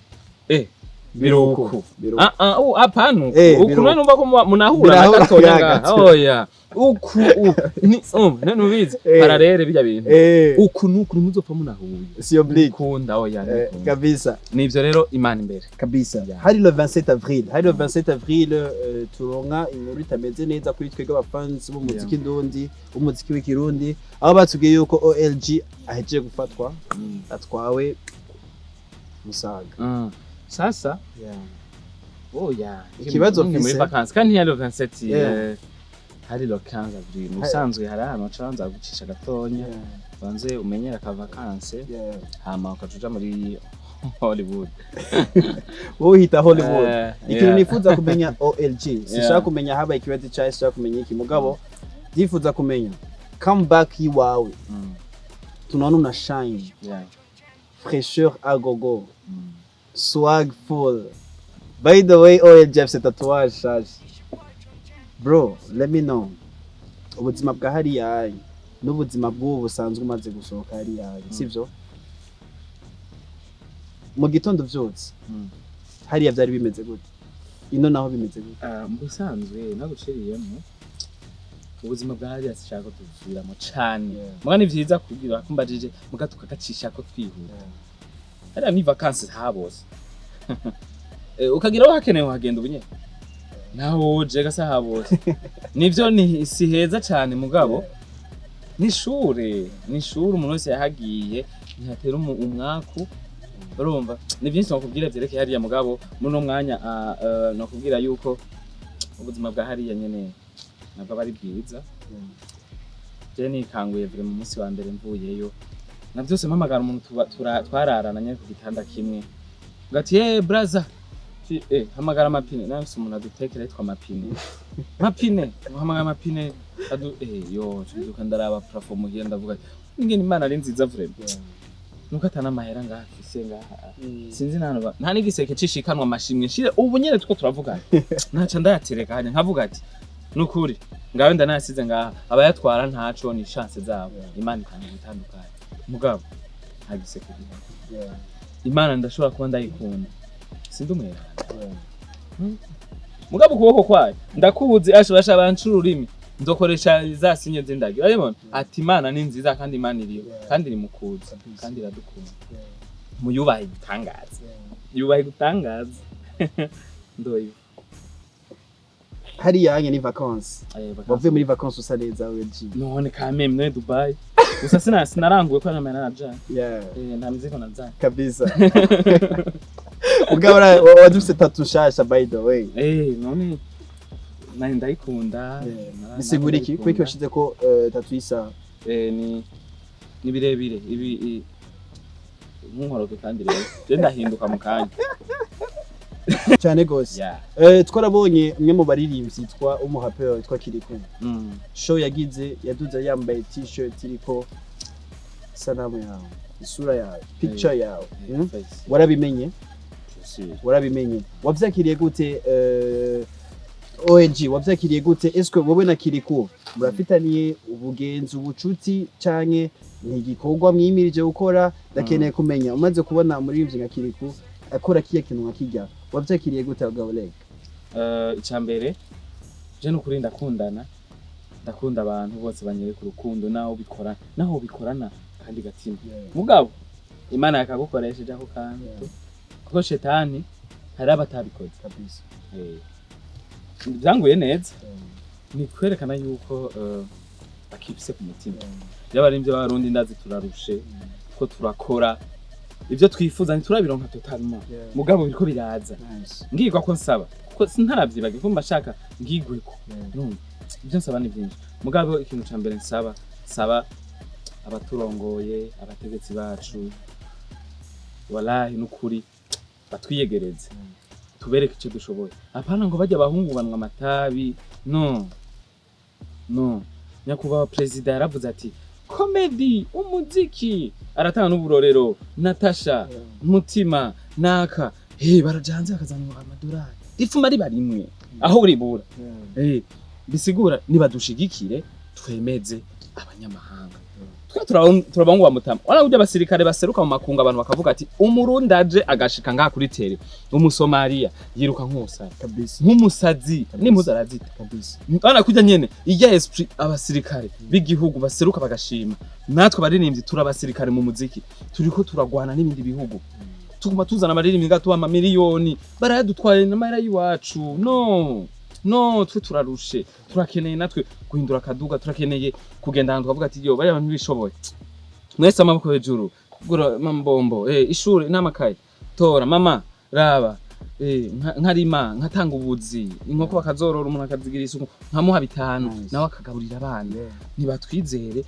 Biruko. Biruko. Ah ah, oh, hapana uku. Uku Biruko. none numva ko munahura na Birahura gatoya ya ngaha. gato. Oya. Uku ni none ubizi parallèle bijya bintu. Uku nuku ntimuzopfa munahuye. Si oblique. Ukunda oya, ntikunda. Kabisa. Nivyo rero, Imana imbere. Kabisa. Yeah. Hari le 27 avril, hari le 27 avril, turonka inkuru itameze neza kuri twebwe abafans b'umuziki ndundi, b'umuziki w'ikirundi, aho batubwiye yuko OLG ahejeje gufatwa, atwawe Musaga. Sasa oya, Ikibazo ni muri mfise- vacances kandi ntiyari le 27, hari le 15 avril. Mu bisanzwe hari ahantu baca banza gucisha gatonya, banze umenyera ka vacances, hama ukaca uja muri Hollywood. Wowe uhita Hollywood. Ikintu nifuza kumenya, OLG, sinshaka kumenya habaye ikibazo cyawe, sinshaka kumenya iki, mugabo ndifuza kumenya comeback yiwawe. Tunaona una shine, fraîcheur à gogo, swag full. By the way, OLG afise tatouage shaje. Bro, let me know, ubuzima bwa hariya n'ubuzima bw'ubu busanzwe umaze gusohoka hariya, sivyo? Mu gitondo vyotse hariya vyari bimeze gute? Ino naho bimeze gute? Ah, mu bisanzwe naguciriyemo, ubuzima bwa hariya sinshaka ko tubusubiramo cane. Muga ni vyiza kugira kumbajije, muga tukagacisha ko twihuta. Hariya ni vacances habose. Ukagira aho hakenewe uhagenda ubu nyene naho uje gasa habose. Nivyo, ni si heza cane, mugabo ni ishure, ni ishure. Umuntu wese yahagiye ntihatera umwaku. Urumva, ni byinshi nokubwira vyerekeye hariya, mugabo muri uno mwanya nokubwira yuko ubuzima bwa hariya nyene nabwo aba ari bwiza. Je nikanguye vure mu munsi wa mbere mvuyeyo, na vyose mpamagara umuntu twararana nyene ku gitanda kimwe, ngati ye braza. Hamagara amapine, nafise umuntu adutekera yitwa Mapine. Mapine, hamagara Mapine adu yo tuzuka ndaraba plafond muhira, ndavuga ati ingene Imana ari nziza vraiment, nuko atana amahera ngaha afise ngaha. Sinzi nta n'igiseke cishikanwa amashimwe nshire ubu nyene tuko turavugana, naca ndayatereka hanya nkavuga ati nukuri ngawe ndanayasize ngaha, abayatwara ntaco, ni chance zabo. Imana itanga ibitandukanye, mugabo nta giseke gihari. Imana ndashobora kuba ndayikunda, sindi umweranda, mugabo ukuboko kwayo ndakubuze. Ashobasha banca ururimi, nzokoresha za sinye z'indagi. Urabibona ati Imana ni nziza kandi Imana iriho kandi iri mu kuza kandi iradukunda. Muyubahe igitangaza, yubahe gutangaza ndoyo. Hariya hanye ni vacances, wavuye muri vacances usa neza, OLG. None kameme, none Dubai gusa sinaranguwe ko namena najanye. Nta mizigo nazanye. Kabisa. Mugabo wadufise tattoo nshasha, by the way. None nari ndayikunda. Bisigura iki? Ndayikunda. Kuki washize ko tattoo y'isaha? Ni birebire ibi ntunkoroke kandi rero je ndahinduka mu kanya. Cyane gose. Twarabonye umwe mu baririmbyi yitwa umuraperi witwa Kirikou. Show yagize, yaduze yambaye t-shirt iriko isanamu yawe, isura yawe, picture yawe. Face. Warabimenye? Si. Warabimenye, wavyakiriye gute, OLG? Wavyakiriye gute? Eske wowe na Kirikou murafitaniye ubugenzi, ubucuti, canke ni igikorwa mwimirije gukora? Ndakeneye kumenya, umaze kubona umuririmbyi nka Kirikou akora kiya kintu nka kirya, wavyakiriye gute, abagabo Leg? Icya mbere je nukuri ndakundana, ndakunda abantu bose banyereka urukundo, naho bikora, naho bikorana kandi gatima. Mugabo Imana yakagukoresheje ako kantu, kuko shetani hari abatabikoze. Kabisa. Byanguye neza, ni kwerekana yuko bakifise ku mutima. Byaba ari ibyo Barundi, ndazi turarushe ko turakora. Ibyo twifuza ntiturabironka totalement, mugabo biriko biraza. Ngirwa ko nsaba, kuko sintaravyibagiye ko mbashaka ngigweko. Urumva, ibyo nsaba ni byinshi, mugabo ikintu ca mbere nsaba, saba abaturongoye, abategetsi bacu, walahi n'ukuri batwiyegereze, tubereke icyo dushoboye. Apana ngo bajya abahungu banwa amatabi, no no. Nyakubahwa perezida yaravuze ati comédie, umuziki, aratanga n'uburorero. Natasha Mutima naka he baraja hanze bakazana amadolari, rifuma riba rimwe aho uribura. Bisigura nibadushigikire, twemeze abanyamahanga. Twe turabahungu ba mutama wala burya abasirikare baseruka mu makungu, abantu bakavuga ati umurundi aje agashika ngaha kuri terrain, umusomaliya yiruka nk'umusara, nk'umusazi, n'impuzu arazita. Bana kurya nyene irya esprit, abasirikare b'igihugu baseruka bagashima. Natwe abaririmbyi turi abasirikare mu muziki, turiko turagwana n'ibindi bihugu, tuguma tuzana abaririmbyi ngaha tuba amamiliyoni barayadutwaye n'amahera y'iwacu. No no, twe turarushe, turakeneye natwe guhindura akaduga, turakeneye kugenda ahantu tukavuga ati yo bariya bantu ntibishoboye, mwese amaboko hejuru, gura mambombo, ishure n'amakaye, tora mama raba, nkarima, nkatanga ubuzi, inkoko bakazorora, umuntu akazigira isuku, nkamuha 5, nawe akagaburira abana. Nibatwizere,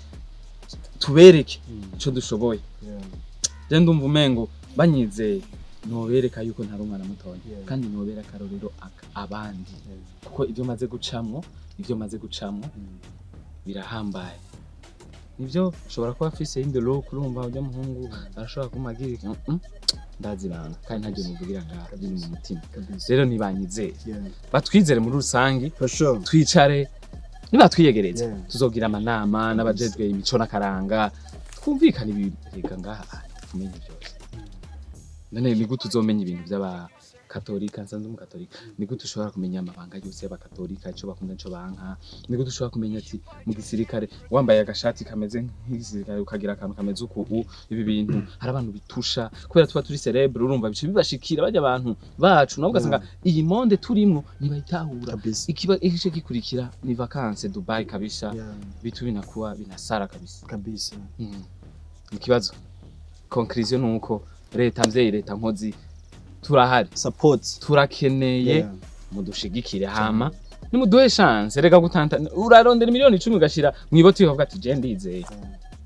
tubereke ico dushoboye. Je ndumva umengo banyizeye nobereka yuko ntari umwana mutoya, kandi nobera akarorero abandi, kuko ibyo maze gucamwo birahambaye. Nivyo, ushobora kuba afise indi look, urumva ujya muhungu arashobora kumagira iki, ndazi ibanga kandi ntaryo nuvugira ngaha, biri mu mutima. Rero ntibanyizere, batwizere muri rusangi, For sure. twicare, nibatwiyegereza, tuzogira amanama n'abajejwe imico n'akaranga, twumvikane ibintu. Reka ngaha kumenya byose, none ni gute uzomenya ibintu by'abakatolika? Nsanze umukatolika, ni gute ushobora kumenya amabanga yose y'abakatolika, ico bakunda, ico banka? Ni gute ushobora kumenya ati mu gisirikare wambaye agashati kameze nk'igisirikare, ukagira akantu kameze uku, ibi bintu hari abantu bitusha kubera tuba turi célèbre, urumva bice bibashikira bajya abantu bacu nabo, ugasanga iyi monde turimwo ntibayitahura. Ikiba igice gikurikira ni vacances Dubai kabisa. Vitu binakuwa binasara kabisa. Ikibazo, conclusion nuko leta mvyeyi, leta nkozi, turahari. Support. Turakeneye mudushigikire, hama nimuduhe chance. Reka gutanta, urarondera miliyoni 10 ugashira mw'iboti, ukavuga ati je ndizeye,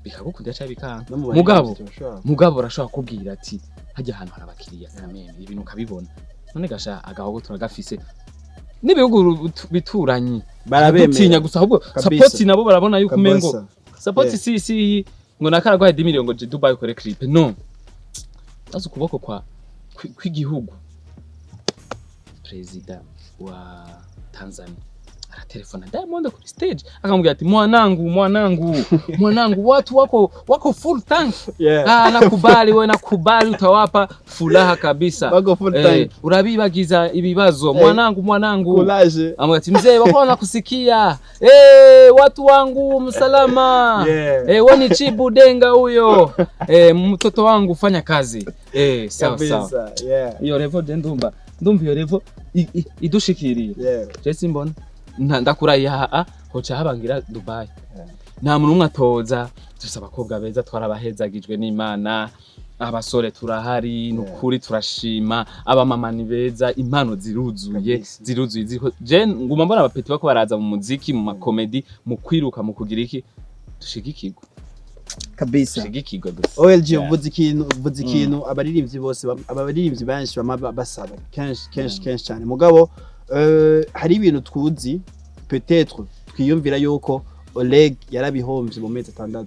bikagukundira canke bikanka. No mu Mugabo baririmbyi turashobora. mugabo urashobora kubwira ati hajya ahantu hari abakiriya kameme, ibintu ukabibona. None gasha agahogo turagafise n'ibihugu bituranyi Barabemera. dutinya gusa ahubwo. Support nabo barabona yuko umengo support si ngo nakaragwaye 10 million ngo je Dubai ukore clip, no azi ukuboko kwa kw'igihugu. Perezida wa Tanzania aratelefona Diamond kuri stage, akamubwira ati mwanangu, mwanangu, mwanangu, watu wako wako full tank. Ah, nakubali we, nakubali, utawapa furaha kabisa. Wako full tank. Urabibagiza ibibazo. Mwanangu, mwanangu. Courage. Amwambia ati mzee, wako wanakusikia. Eh, watu wangu msalama. Eh, wewe ni Chibu Denga huyo. Eh, mtoto wangu fanya kazi. Eh, sawa sawa. Kabisa. Iyo level je ndumva iyo level idushikiriye. Je simbona ndakurahiye aha hoca habangira Dubai. Nta muntu umwe atoza, dufise abakobwa beza, twarabahezagijwe n'Imana, abasore turahari, nukuri turashima, abamama ni beza, impano ziruzuye. Ziruzuye ziriko. Je nguma mbona aba petits bako baraza mu muziki, mu ma comédie, mu kwiruka, mu kugira iki, dushigikirwe. Dushigikirwe gusa. OLG, uvuze ikintu abaririmbyi bose abaririmbyi benshi bama basaba kenshi kenshi, kenshi cyane. Mugabo hari ibintu twuzi, peut-être twiyumvira yuko Oleg yarabihomvye mu mezi 6,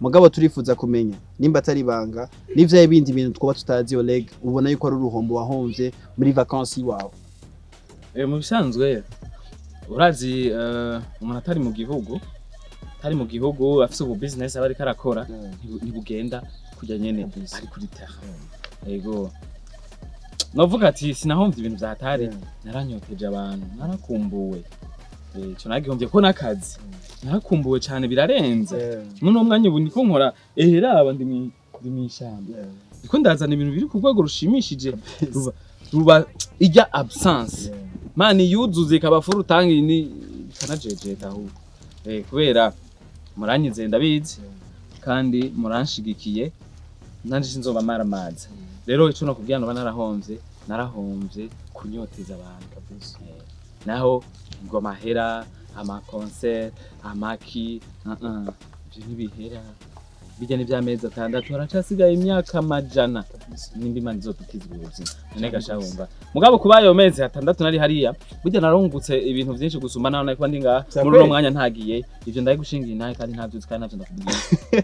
mugabo turifuza kumenya nimba atari ibanga n'ivyo bindi bintu twoba tutazi. Oleg, ubona yuko ari uruhombo wahomvye muri vacances iwawe? Mu bisanzwe urazi, umuntu atari mu gihugu, afise ubu business aba ariko arakora, ntibugenda kujya nyene ari kuri terrain. Ego, novuga ati sinahomvye ibintu vyatari, naranyoteje abantu, narakumbuwe. Ico nagihomvye ko n'akazi, narakumbuwe cane birarenze. Muno mwanya ubu ndiko nkora, raba ndi mw'ishamba, ndiko ndazana ibintu biri ku rwego rushimishije, ruba ijya absence mani yuzuze ikaba full tank, ni bikanajejeta ahubwo. Kubera muranyizeye, ndabizi, kandi muranshigikiye. Nanje sinzoba maramaza. Rero ico nokubwira, noba narahomvye, narahomvye kunyoteza abantu. Naho ngo amahera, ama concert, amaki, ivyo ntibihera. Bijya ni vy'amezi 6, haracasigaye imyaka amajana nimba Imana izodutiza ubuzima. None gasha wumva, mugabo kuba ayo mezi 6 nari hariya, burya narungutse ibintu vyinshi gusumba naho nari kuba ndi ngaha. Vya Muri uno kweli? mwanya ntagiye, ivyo ndabigushingiye nawe, kandi ntavyuzi, kandi ntavyo ndakubwiye.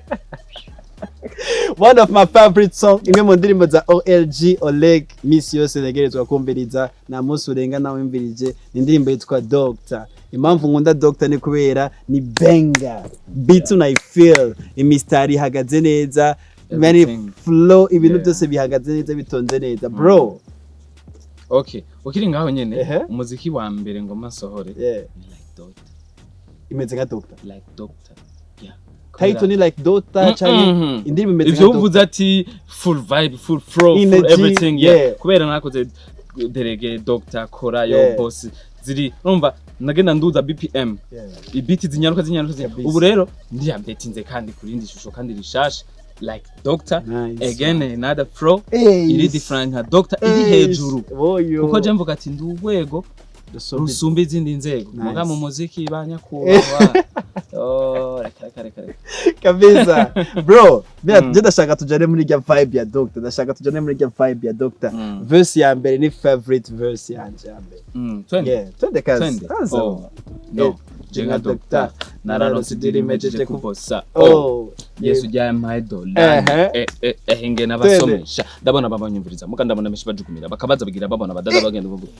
One of my favorite song, imwe mu ndirimbo za OLG Oleg misi yose ntegerezwa kumviriza, nta munsi urenga nawe wumvirije, ni indirimbo yitwa Doctor. Impamvu nkunda Doctor ni kubera ni banger beat, unayifeel, imistari ihagaze neza, many Everything. flow, ibintu byose bihagaze neza, bitonze neza, bro. Okay, ukiri ngaho nyene, umuziki wa mbere ngoma nsohore ni Like Doctor. Imeze nka Doctor? Like Doctor, yeah. Title ni Like Doctor canke indirimbo imeze Ivyo nka uvuze Doctor? ati full vibe, full flow, full Energy, everything, yeah. Kubera nakoze derege Doctor korayo, boss ziri, urumva nagenda nduza BPM, ibiti zinyaruka zinyaruka. Ubu rero ndiyambetinze kandi ku rindi shusho kandi rishasha, Like Doctor. Nice. Again, another flow Hey. iri different nka Doctor, iri hejuru, Boyo. kuko je mvuga ati ndi urwego rusumba izindi nzego. Nice. Muga mu muziki, banyakubahwa, oh, reka reka reka reka. Kabisa, bro. Bira je ndashaka tujane muri rya vibe ya Doctor, ndashaka tujane muri rya vibe ya Doctor. Verse ya mbere ni favorite verse yanje ya mbere. Twende. Yeah, twende kazi. Twende. Kazi. Oh no, je nka Doctor nararonse idiri mejeje kubosa. Oh, Oh. Yesu ryampaye dolari. Ingene abasomesha, ndabona babanyumviriza, muga ndabona benshi bajugumira, bakabaza bagira babona badaza bagenda bavuga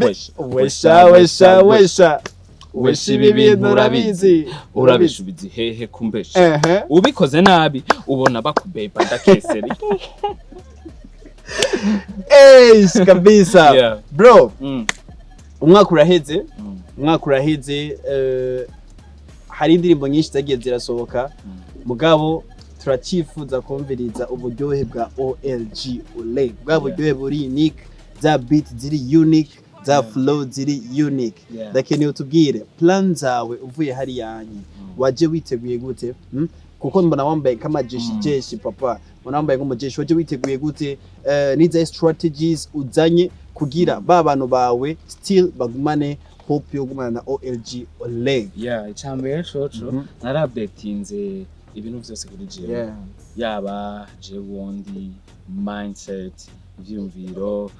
wesha. Wesha, wesha, wesha, wesha, ibi bintu urabizi. Urabishubiza hehe kumbesha? Ubikoze nabi ubona bakubeba ndakeseri. Eish, kabisa. Bro, umwaka uraheze. Umwaka uraheze, hari indirimbo nyinshi zagiye zirasohoka, mugabo turacyifuza kumviriza uburyohe bwa OLG Oleg, bwa buryohe buri unique, za beat ziri unique, za flow ziri unique. Ndakeneye utubwire plan zawe uvuye hariya nye, waje witeguye gute? Kuko mbona wambaye k'amajeshi, jeshi papa, mbona wambaye nk'umujeshi. Waje witeguye gute? N'izahe strategies uzanye kugira ba bantu bawe still bagumane hope yo gumana na OLG Oleg? Yeah, icambere coco, narabetinze ibintu vyose kuri jewe, yaba jewe wundi, mindset, ivyiyumviro,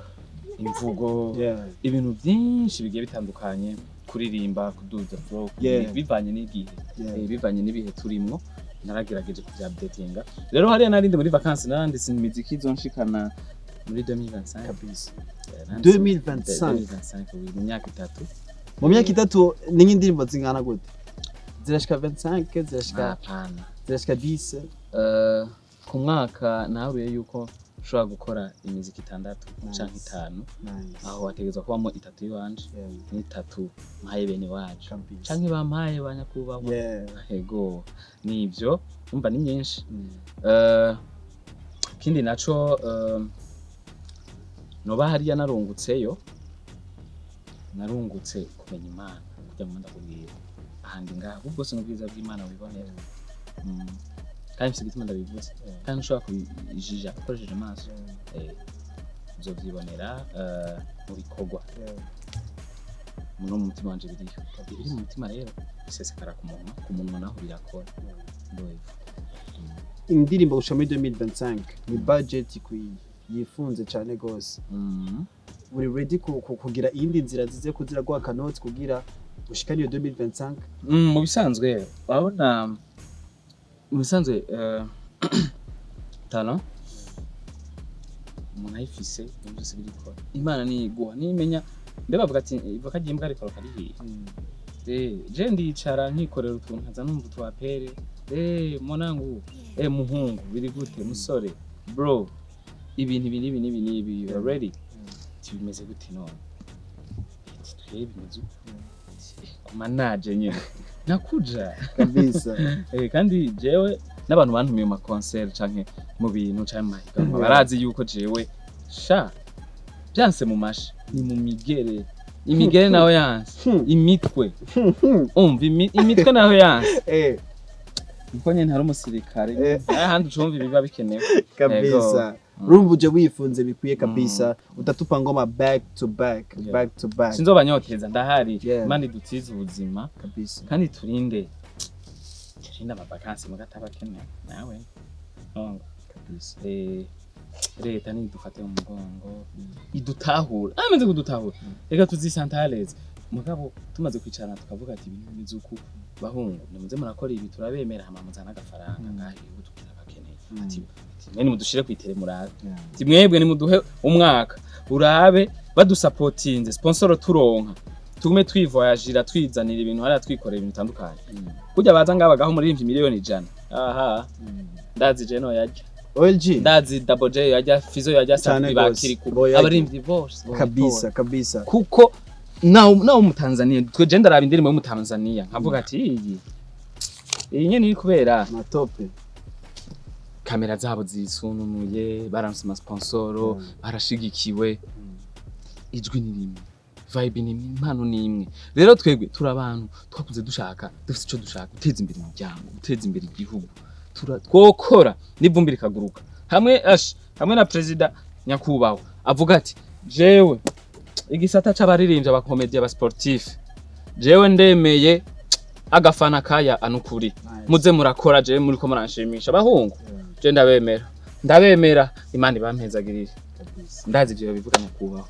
imvugo, ibintu byinshi bigiye bitandukanye, kuririmba, kuduza flow, bivanye n'igihe, bivanye n'ibihe turimwo, naragerageje kuvyupdatinga. Rero hariya narindi muri vacances, naranditse imiziki izonshikana muri 2025. Nanditse 2025. 2025, oui, mu myaka 3. Mu myaka 3 ni nk'indirimbo zingana gute? Zirashika 25, zirashika Hapana. zirashika 10? Ku mwaka naharuye yuko ushobora gukora imiziki 6 Nice. canke 5. Nice. Aho hategerezwa kubamo 3 iwanje n'3 mpaye bene wacu canke bampaye banyakubahwa. Ego, nivyo, umva ni myinshi. Ikindi naco, noba hariya narungutseyo, narungutse kumenya Imana, kugira ngo ndakubwira ahandi ngaha ahubwo si n'ubwiza bw'Imana wibonera. Kandi mfise igituma ndabivuze, kandi ushobora kubijija ukoresheje amaso. Uzovyibonera mu bikorwa no mu mutima wanje biriyo. Ibiri mu mutima rero bisesekara ku munwa, ku munwa naho birakora. Ndumva. Indirimbo gushika muri 2025 ni budget ikwiye, yifunze cyane gose. Uri ready kugira iyindi nzira zize kuzira guha kanoti kugira ushikane iyo 2025? Mu bisanzwe urabona, mu bisanzwe talent umuntu ayifise, ibintu byose birikora, Imana niyiguha niyimenya. Mbe bavuga ati ivoka ry'imbwa rikoroka rihiye. Je ndicara nkikorera utuntu, nkaza numva utwapere: "Mwanangu, muhungu, biri gute musore, bro, ibintu ibi n'ibi n'ibi n'ibi, you are ready?" Ati: "Bimeze gute none?" Ati: "Twe bimeze uko." Ati: "Kuma naje nyene nakuja." Kandi jewe n'abantu bantumiye mu ma concert canke mu bintu canke mu mahiganwa, barazi yuko jewe sha byanse mu mashi ni mu migere, imigere nayo yanse, imitwe, umva imitwe nayo yanse. Niko nyene hari umusirikare. Ahandi ucumva ibiba bikenewe. Kabisa. Urumva uje wifunze bikwiye kabisa, utatupa ngoma back to back, back to back. Sinzobanyoteza, ndahari. Imana idutize ubuzima kandi turinde amavakansi mugataba akenewe nawe nongo. Leta nidufate mu mugongo, idutahura, amaze kudutahura reka tuzisantareze. Mugabo tumaze kwicarana tukavuga ati ibintu bimeze uku, bahungu nimuze murakora ibi, turabemera, hama muzana agafaranga ngaha igihugu tukirabakeneye. Ati mwe nimudushire kwitere murabe. Ati mwebwe nimuduhe umwaka urabe badusapotinze, sponsor turonka, tugume twivoyagera, twizanira ibintu hariya, twikorera ibintu bitandukanye. Kurya baza ngaha bagaho umuririmbyi 100 miliyoni, aha ndazi je no yarya. OLG. Ndazi Double J yarya, Fizo yarya, Cane Safi gose. bakiriku Boyarya. abaririmbyi bose Kabisa kabisa. Kuko nawe umutanzania, twe je ndaraba indirimbo y'umutanzania nkavuga ati iyi nyene iri kubera matope. Kamera zabo zisununuye, baranse amasponsoro, barashigikiwe, ijwi ni rimwe, vibe ni imwe, impano ni imwe. Rero twebwe turi abantu twakuze dushaka, dufite ico dushaka: guteza imbere umuryango, guteza imbere igihugu. Twokora n'ivumbi rikaguruka hamwe ash hamwe na perezida nyakubahwa avuga ati jewe igisata c'abaririmbyi, abakomedi, abasportif, jewe ndemeye agafana kaya anukuri, muze murakora, jewe muriko muranshimisha abahungu, je ndabemera, ndabemera, Imana ibampezagirire. Ndazi ivyo bivuga nyakubahwa.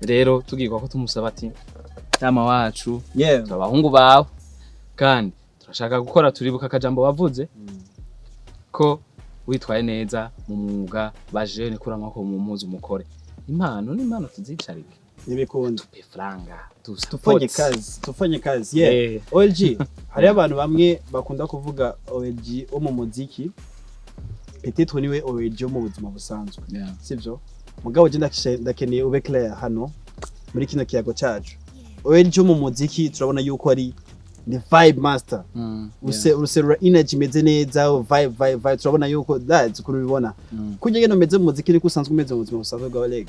Rero tugirwa ko tumusaba ati tama wacu, turi abahungu bawe kandi turashaka gukora. Turibuka akajambo wavuze ko witwaye neza mu mwuga, bajene kura amaboko mu mpuzu mukore, impano n'impano tuzicarike. Ntibikunda. Tupe franga. Tufanye kazi, tufanye kazi, yeah. OLG, hariho abantu bamwe bakunda kuvuga OLG wo mu muziki peut-être niwe OLG wo mu buzima busanzwe, sivyo? Mugabo je ndakeneye ube clair hano muri kino kiyago cacu. OLG wo mu muziki turabona yuko ari the vibe master. Userura energy imeze neza, vibe, vibe, vibe. Turabona yuko that's ukuntu ubibona. Kurya ngene umeze mu muziki niko usanzwe umeze mu buzima busanzwe bwa Oleg?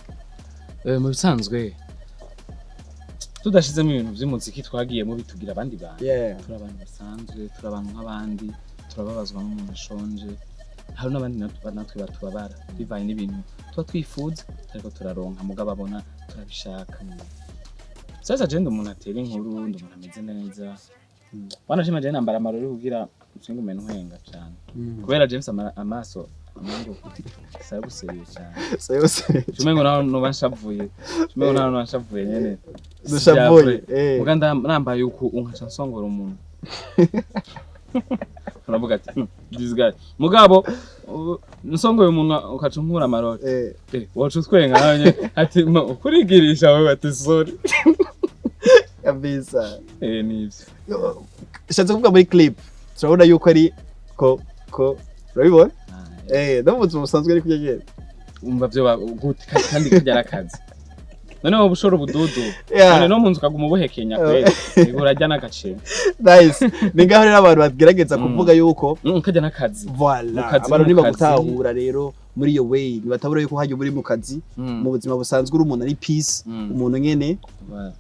Mu bisanzwe tudashizemo ibintu vy'umuziki twagiyemo bitugira abandi bantu. Turi abantu basanzwe, turi abantu nk'abandi, turababazwa n'umuntu ashonje, hari n'abandi natwe batubabara bivanye n'ibintu tuba twifuza ariko turaronka, mugabo abona turabishaka. Sasa je ndi umuntu atera inkuru, ndi umuntu ameze neza. Wanashima je nambara amarori kugira singume ntwenga cane, kubera James amaso amango sayaguseriye cane. Sayose. Umengo naho noba nshavuye, umengo naho noba nshavuye nyene. Dushavuye. Muga nambaye uku unkaca nsongora umuntu, uravuga ati "This guy." Mugabo nsongoye umuntu ukaca unkura amarori, waca utwenga nawe nyene ati "Kurigirisha wewe," ati sorry. Kabisa. Nivyo. Shatse kuvuga muri clip turabona yuko ari ko urabibona, no mu buzima busanzwe ari kurya nyene? Umva vyo gute kandi karya ari akazi. None wowe ushora ubududu, none no mu nzu ukaguma ubuhekenya kweli, ego urarya n'agaceri. Nice. Ni ngaho rero abantu bagerageza kuvuga yuko Karya n'akazi. Voilà. Mu kazi, Abantu mu kazi. ntibagutahura rero muri iyo way, ntibatabura yuko hajya uri mu kazi, mu buzima busanzwe uri umuntu ari peace, umuntu nyene. Voilà.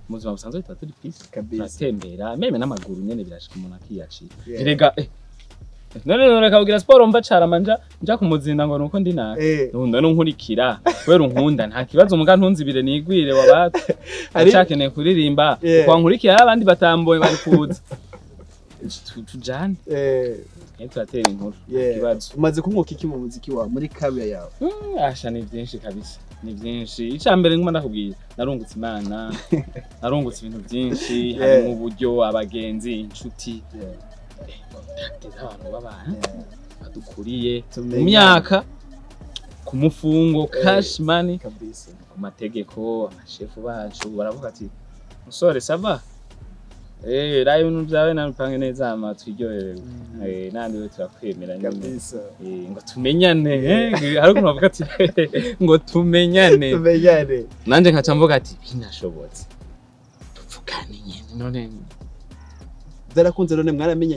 Mu buzima busanzwe tuba turi peace. Kabisa. Turatembera même n'amaguru nyene, birashika umuntu akiyacira. Erega none reka kugira siporo mva carama nja kumuzinda ngo nuko ndi nabi. Nkunda nunkurikira kubera unkunda, nta kibazo, muga ntunzibire nigwire wabatu. Ndacakeneye kuririmba. Ukwankurikira abandi batamboye bari kuza. Tujane. Turatera inkuru, nta kibazo. Umaze kunguka iki mu muziki wawe, muri career yawe? Asha ni byinshi kabisa, ni byinshi. Icya mbere nguma ndakubwira, narungutse Imana, narungutse ibintu byinshi, harimo uburyo, abagenzi, inshuti, contacts z'abantu b'abantu badukuriye mu Tumenyane. myaka, ku mufungo, cash money, Kabisa. ku mategeko. Amashefu bacu baravuga ati musore ça va, rayo ibintu byawe nabipange neza hama twiryohererwe. Nandi we turakwemera nyine. Kabisa. Ngo tumenyane, hari ukuntu bavuga ati ngo tumenyane. Tumenyane. Nanje nkaca mvuga ati binashobotse tuvugane nyene none. Byarakunze none, mwaramenye?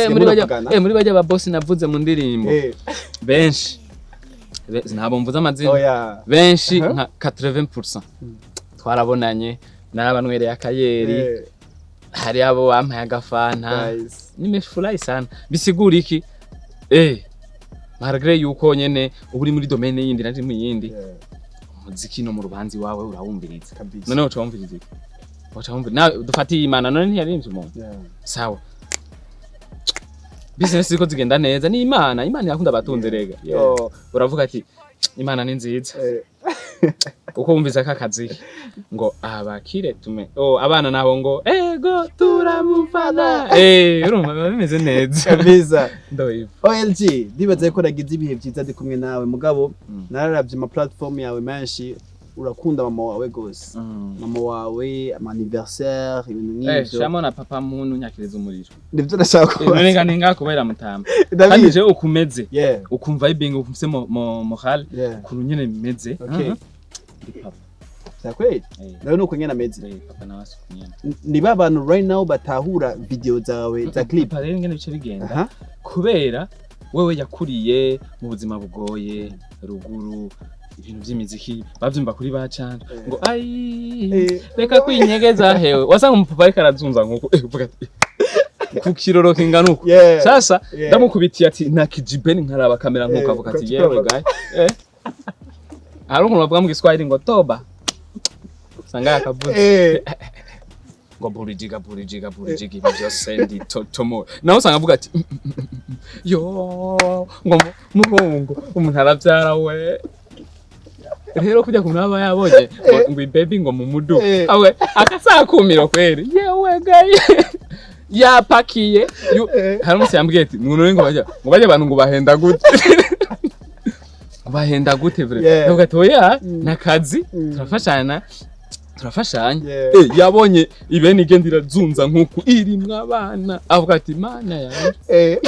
Muri bajya muri bajya ba boss navuze mu ndirimbo, benshi ntabwo mvuze amazina, Oya. benshi, Aha. nka 80% twarabonanye, narabanwereye akayeri. Hari abo bampaye agafanta. Nice. Nimefurahi sana. Bisigura iki? Malgré yuko nyene uba uri muri domaine yindi nari mu yindi, umuziki no mu rubanza iwawe urawumviriza. None uca wumviriza iki? Uca wumviriza nawe dufatiye Imana, none ntiyaririmvye umuntu? Sawa, business ziko zigenda neza, ni Imana. Imana irakunda abatunze rega. Yo, uravuga ati Imana ni nziza. Uko wumvise aka kazi ngo abakire tume, oh, abana nabo ngo ego turamufana, urumva biba bimeze neza. Ndoivo. OLG, ndibaza ko nagize ibihe byiza ndi kumwe nawe, mugabo nararavye ama platform yawe menshi, urakunda mama wawe gose, mama wawe, ama anniversaire, ibintu nk'ivyo. Shamo na papa muntu nyakiriza umuriro. Nivyo nashaka None kubaza. nga ninga kubera mutamba kandi Ndabizi. je ukumeze ukumva ibinga ufise mo moral ukuntu nyene bimeze. Ndi papa. Vya kweli? Eh. Nawe nuko nyene ameze? Eh, papa nawe asuku nyene. Ni ba bantu right now batahura video zawe za clip? Papa rero ingene bice bigenda, kubera wewe yakuriye mu buzima bugoye ruguru, ibintu by'imiziki bavyumva kuri ba cana ngo ai reka kwinyegeza hewe, wasanga umupapa ariko arazunza nkuko uvuga ati ku kiroro kingana uko. Sasa ndamukubitiye ati nta kijibeni, nkaraba kamera nkuko avuga ati yewe gaye, hari ukuntu bavuga mu Giswahili ngo toba, usanga yakavuze ngo burijiga burijiga burijiga, ibi byose ndi totomo, nawe usanga avuga ati yo ngo muhungu umuntu arabyara we. Rero kujya ku aba yabonye ngo ngo ibaby ngo mu muduga awe akasakumiro kweri, yewe gaye yapakiye. Hari umunsi yambwiye ati ngo none ngo bajya abantu ngo bahenda gute, ngo bahenda gute vre? Ndavuga ati oya, nakazi, turafashana, turafashanya. Yabonye ibeni igenda irazunza nkuku irimwo abana, avuga ati mana yanjye.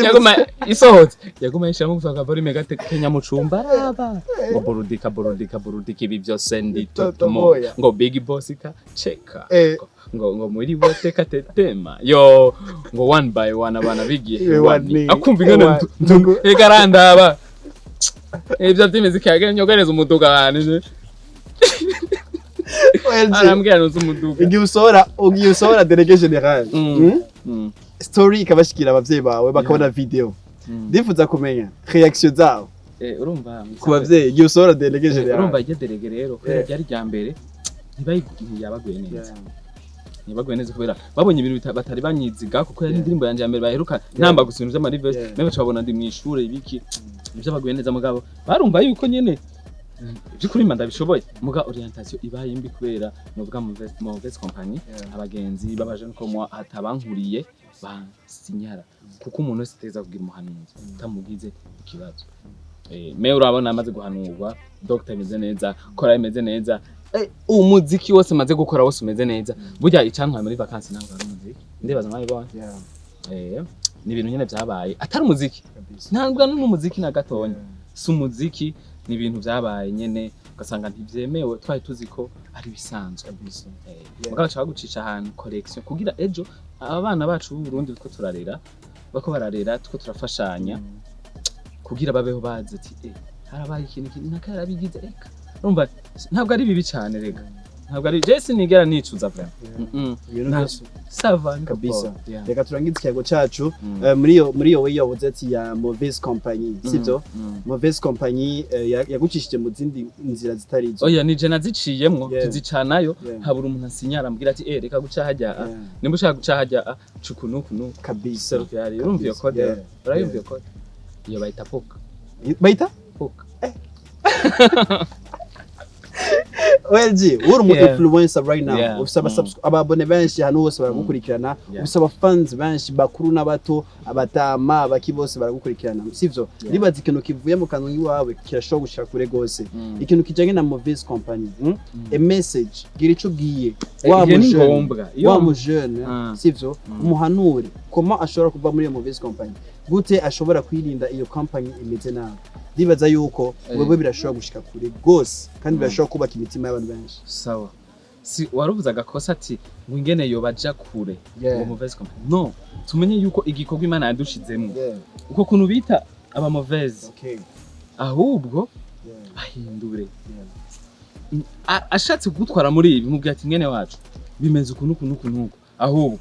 Yaguma isohotse, yaguma yishiramo gusa akavolume gate kenya mu cumba, araba ngo burudika burudika burudika, ibi byose ndi Toto totomo moya. Ngo big boss ka cheka ngo muri wote katetema yo, ngo one by one abana bigiye Hewani. Hewani, akumva ingene Hewani. ega arandaba ibyo by'imiziki yagenda nyogereza umuduga wanje. OLG, arambwira nuzi umuduga. Igihe usohora Délégué Général, Story ikabashikira abavyeyi bawe bakabona video, ndifuza kumenya reaction zabo Urumva ku bavyeyi igihe usohora Délégué Général. Urumva iryo délégué rero kubera ryari rya mbere, ntiyabaguye neza, ntibaguye neza kubera babonye ibintu batari banyiziga, kuko yari indirimbo yanje ya mbere baheruka ntamba gusa ibintu vy'amarivesi. Mbe baca babona ndi mw'ishure ibiki, nivyo baguye neza, mugabo barumva yuko nyene ivy'ukuri ndabishoboye, muga orientation ibaye mbi kubera novuga mauvaise compagnie, abagenzi babaje nuko moi hatabankuriye basinyara, kuko umuntu wese ateza kugira umuhanuzi utamugize ikibazo. Me urabona amaze guhanurwa, doctor imeze neza, kora imeze neza, umuziki wose maze gukora wose umeze neza. Burya icantwaye muri vacances ntabwo ari umuziki, ndibaza mwabibonye. Ni ibintu nyene vyabaye atari umuziki, ntabwo ari n'umuziki na gatonya, si umuziki, ni ibintu vyabaye nyene ugasanga ntivyemewe, twari tuzi ko ari bisanzwe. Mugabo baca bagucisha ahantu correction kugira ejo abana bacu b'u Burundi two turarera, bako bararera, two turafashanya kugira babeho bazi ati harabaye ikintu iki naka yarabigize. Eka urumva ntabwo ari bibi cyane rega, ntabwo ari je sinigera nicuza vraiment. Ibintu byose Ça va. Kabisa. Yeah. Reka turangize ikiyago cacu. Muri iyo way yavuze ati ya mauvaise compagnie, sivyo? Mauvaise compagnie yagucishije mu zindi nzira zitari izo. Oya, nije naziciyemwo, tuzicanayo. Habura umuntu asinyara ambwira ati reka guca hajya a. Nimba ushaka guca hajya a, cuku nuku nuku. Serukirari, urumva iyo code? Urayumva iyo code? Iyo bayita poka. Bayita Poka. OLG, uri umu influencer right now. Ufise ababone benshi ahantu hose baragukurikirana. Ufise abafans benshi bakuru n'abato, abatama, abaki, bose baragukurikirana, sivyo? Yeah. Nibaza ikintu kivuye mu kanwa iwawe kirashobora gushika kure gose. Ikintu kijanye na mauvaise compagnie, A message, gira ico ubwiye wa Iyo ni mujene, ngombwa. Iyo wa mujene, sivyo? Umuhanure comment ashobora kuva muri iyo mauvaise compagnie, gute ashobora kwirinda iyo company imeze nabi. Ndibaza yuko wewe birashobora gushika kure gose kandi birashobora kubaka imitima y'abantu benshi. Sawa, si waruvuze agakosa ati ngo ingene yobaja kure ngo mauvaise compagnie, no tumenye yuko igikorwa Imana yadushizemwo, uko kuntu bita aba mauvaise, ahubwo bahindure. Ashatse kugutwara muri ibi, mubwira ati mwene wacu Bimeze uku nuku nuku nuku, ahubwo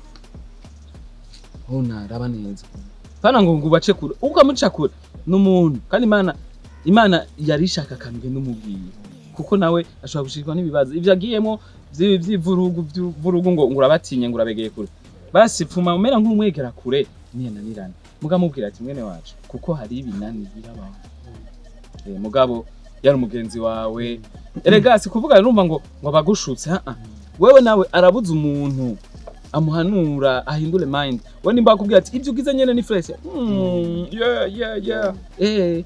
ona raba neza, pana ngo ubace kure, ukamuca kure n'umuntu. Kandi Imana yari ishaka akantu ugenda umubwiye, kuko nawe ashobora gushikwa n'ibibazo ivyo agiyemo vy'ivurugu vy'uvurugu, ngo urabatinye, ngo urabegeye kure. Basi pfuma umera nk'umwegera kure, niyananirana mugamubwira ati: "Mwene wacu", kuko hari ibinani birabaho. Mugabo yari umugenzi wawe erega, si kuvuga urumva ngo abagushutse. Ah, wewe nawe arabuze umuntu amuhanura ahindure mind. We nimba akubwira ati: "Ibyo ugize nyene ni fresh", yeah,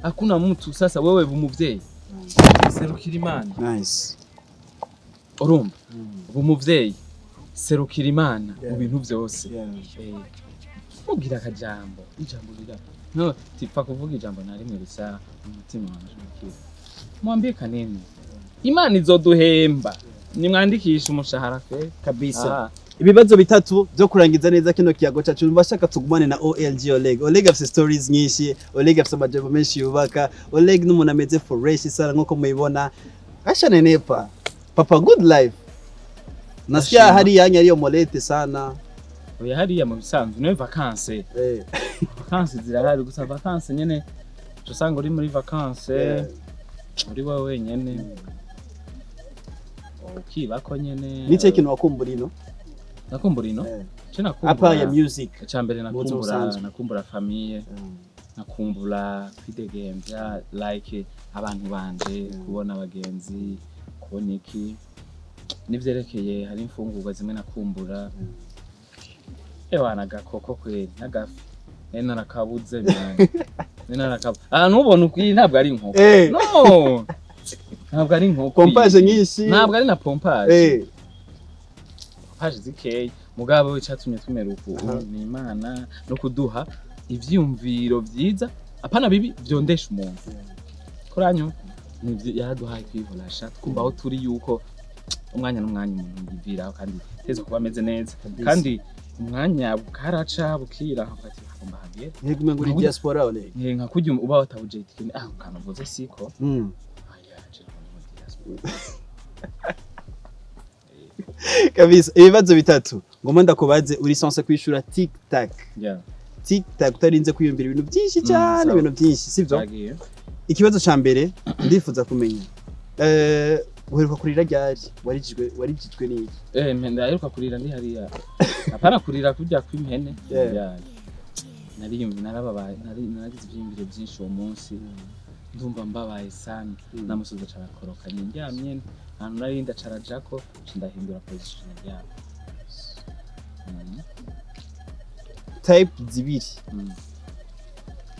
hakuna mtu. Sasa wewe bumuvyeyi, serukira Imana. Nice. Urumva, bumuvyeyi, serukira Imana mu bintu vyose. Mubwira akajambo, ijambo rira no tipfa kuvuga ijambo na rimwe risa umutima wanje ukira. Mwambie kanene Imana izoduhemba, nimwandikisha umushahara fe. Kabisa. Ah. Ibibazo bitatu byo kurangiza neza kino kiyago cacu. Bashaka tugumane na OLG Oleg. Oleg afise stories nyinshi, Oleg afise amajambo menshi yubaka. Oleg n'umuntu ameze fresh sana nkuko mubibona, ashanenepa, papa good life. Nasikia Ndashima. hari yanya ariyo molete sana. Oya, hariya mu bisanzwe niwe vacances. Vacances zirahari, gusa vacances nyene uca usanga uri muri vacances uri wowe wenyene, ukibako nyene. Ni cyo kintu wakumbura ino? Nakumbura ino? Ce À part ya nakumbura music. Icya mbere Mu buzima nakumbura busanzwe. Nakumbura famille, nakumbura kwidegemvya, like abantu banje, kubona abagenzi, kubona iki n'ivyerekeye. Hari imfungurwa zimwe nakumbura, ewana agakoko kweri n'agafi nari narakabuze, man, nari narakabuze. Ahantu ubona ukuri ntabwo ari inkoko. No, ntabwo ari inkoko. Pompage nyinshi. Ntabwo ari na pompage. Pompage zikeyi, mugabo icatumye tumera uku ni Imana no kuduha ivyiyumviro vyiza, apana bibi vyondesha umuntu kuranyu. Yaraduhaye kwivorasha, twumva aho turi yuko umwanya n'umwanya umuntu yiviraho kandi teze kuba ameze neza. Kabisa. Kandi umwanya bukaraca bukira, nkavuga ati hagomba hagere. Ntigume ngo uri diaspora, Oleg. Nka kurya uba watabuje itike, ah, kanavuze siko. Aya je ndi muri diaspora. Kabisa. Ibibazo bitatu ngomba ndakubaze, uri censé kwishura tic tac, tic tac, utarinze kwiyumvira ibintu byinshi cyane. Sawa. Ibintu byinshi sibyo. Bagiye. Ikibazo ca mbere ndifuza kumenya, uheruka kurira ryari? Warijijwe n'iki? Ndaheruka kurira ndi hariya, apana kurira kurya kw'impene. Ya, nariyumva narababaye, naragize ivyiyumviro byinshi uwo munsi, ndumva mbabaye sana. Namusozi acarakoroka ndyamye ahantu nari ndacarajako, nca ndahindura position, ndaryama. Type zibiri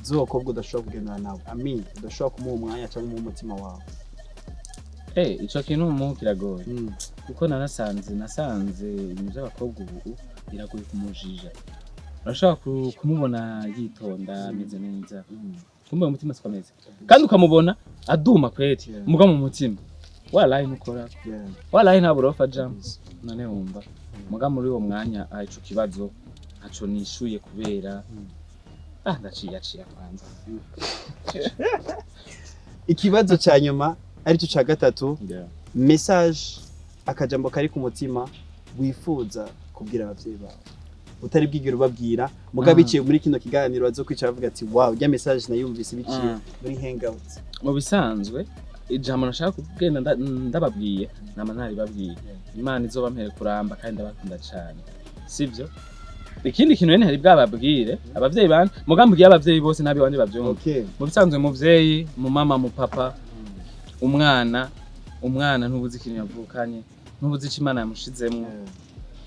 z'abakobwa udashobora kugendana nawe, I mean, udashobora kumuha umwanya cyangwa umuha umutima wawe. Ico kintu mu kiragoye, kuko nasanze ibintu by'abakobwa ubu biragoye kumujija. Urashobora kumubona yitonda, ameze neza, kumbe mu mutima siko ameze, kandi ukamubona aduma kweri, muga mu mutima walahi ntukora, walahi nta burofa ajamwo. None wumva muga muri uwo mwanya, ico kibazo ntaco nishuye kubera ndaciye aciye kwanza. Ikibazo ca nyuma aricyo ca gatatu, message, akajambo kari ku mutima wifuza kubwira abavyeyi bawe utari bwigire ubabwira, mugabo biciye muri kino kiganiro bazokwicara bavuga ati: "Wow, rya message nayumvise biciye muri hangout." Mu bisanzwe ijambo nashaka kugenda ndababwiye, nama ntaribabwiye. Imana izoba mpere kuramba, kandi ndabakunda cane, sivyo? Ikindi kintu rero ntari bwababwire abavyeyi banje, mugambwiye abavyeyi bose nabi wanje bavyumva. Mu bisanzwe, muvyeyi, mu mama, mu papa, umwana ntubuzi ikintu yavukanye, ntubuzi ico Imana yamushizemwo,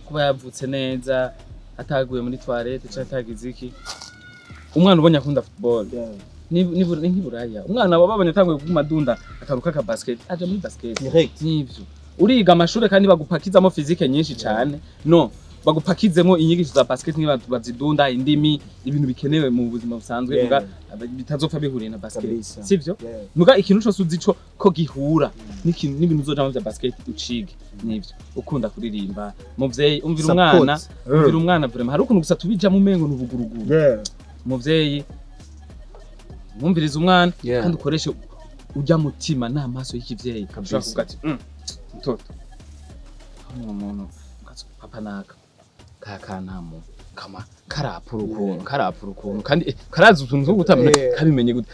kuba yavutse neza, ataguye muri toilette canke atagize iki. Umwana ubonye akunda football, ni nk'iburaya, umwana baba babonye atanguye kuguma adunda akantu k'aka basket, aja muri basket. Direct. Nivyo, uriga amashure kandi bagupakizamo physique nyinshi cane, no bagupakizemo inyigisho za basket nk'abantu bazidunda, indimi, ibintu bikenewe mu buzima busanzwe, muga bitazopfa bihuriye na basket. Sivyo? Muga ikintu cose uzi co ko gihura n'ikintu n'ibintu uzojamwo vya basket ucige. Nivyo, ukunda kuririmba, muvyeyi, umvira umwana. Support. Umvira umwana vraiment. Hari ukuntu gusa tubijamo umengo n'ubuguruguru. Muvyeyi, mwumvirize umwana, kandi ukoreshe ujya mutima n'amaso y'ikivyeyi. Kabisa. Ushobora kuvuga ati: "Mtoto, hano umuntu Papa naka kakanamo kama karapura ukuntu, karapura ukuntu, kandi karazi utuntu two gutamenya. Kabimenye gute?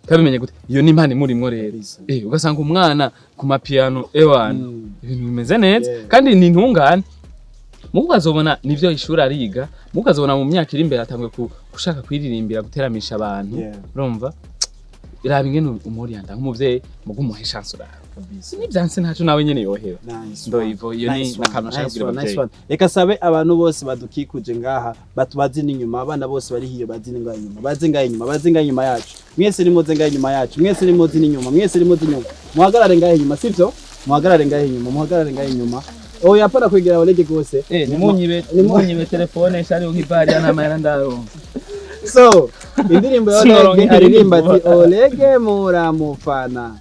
Kabimenye gute? Iyo ni impano imurimwo rero. Kabisa. Ugasanga umwana ku mapiano, ewana, ibintu bimeze neza. Kandi ni intungane mugo ukazobona nivyo ishuri ariga, mugo ukazobona mu myaka iri imbere atanguye gushaka kwiririmbira, guteramisha abantu. Urumva, raba ingene umuriyanda nk'umuvyeyi, mugo umuhe chance, uraba. Kabisa. Nivyanse ntaco, nawe nyene yoheba. Nice. Ndoivo iyo ni Nice one, nakantu nashaka nice kubwira one, nice abavyeyi. one. Reka sabe abantu bose badukikuje ngaha batubazi n'inyuma, abana bose bari hiyo bazi ngaha inyuma, bazi ngaha inyuma, bazi ngaha inyuma yacu. Mwese nimuze ngaha inyuma yacu, mwese nimuze n'inyuma, mwese nimuze inyuma, muhagarare ngaha inyuma, sivyo? Muhagarare ngaha inyuma, muhagarare ngaha inyuma. Oya, hapana kwegera Olege gose. Nimunyibe telefone shari nk'ibari n'amahera ndaronka. So indirimbo ya Sinoronka Olege aririmba indirimbo. ati Olege muramufana.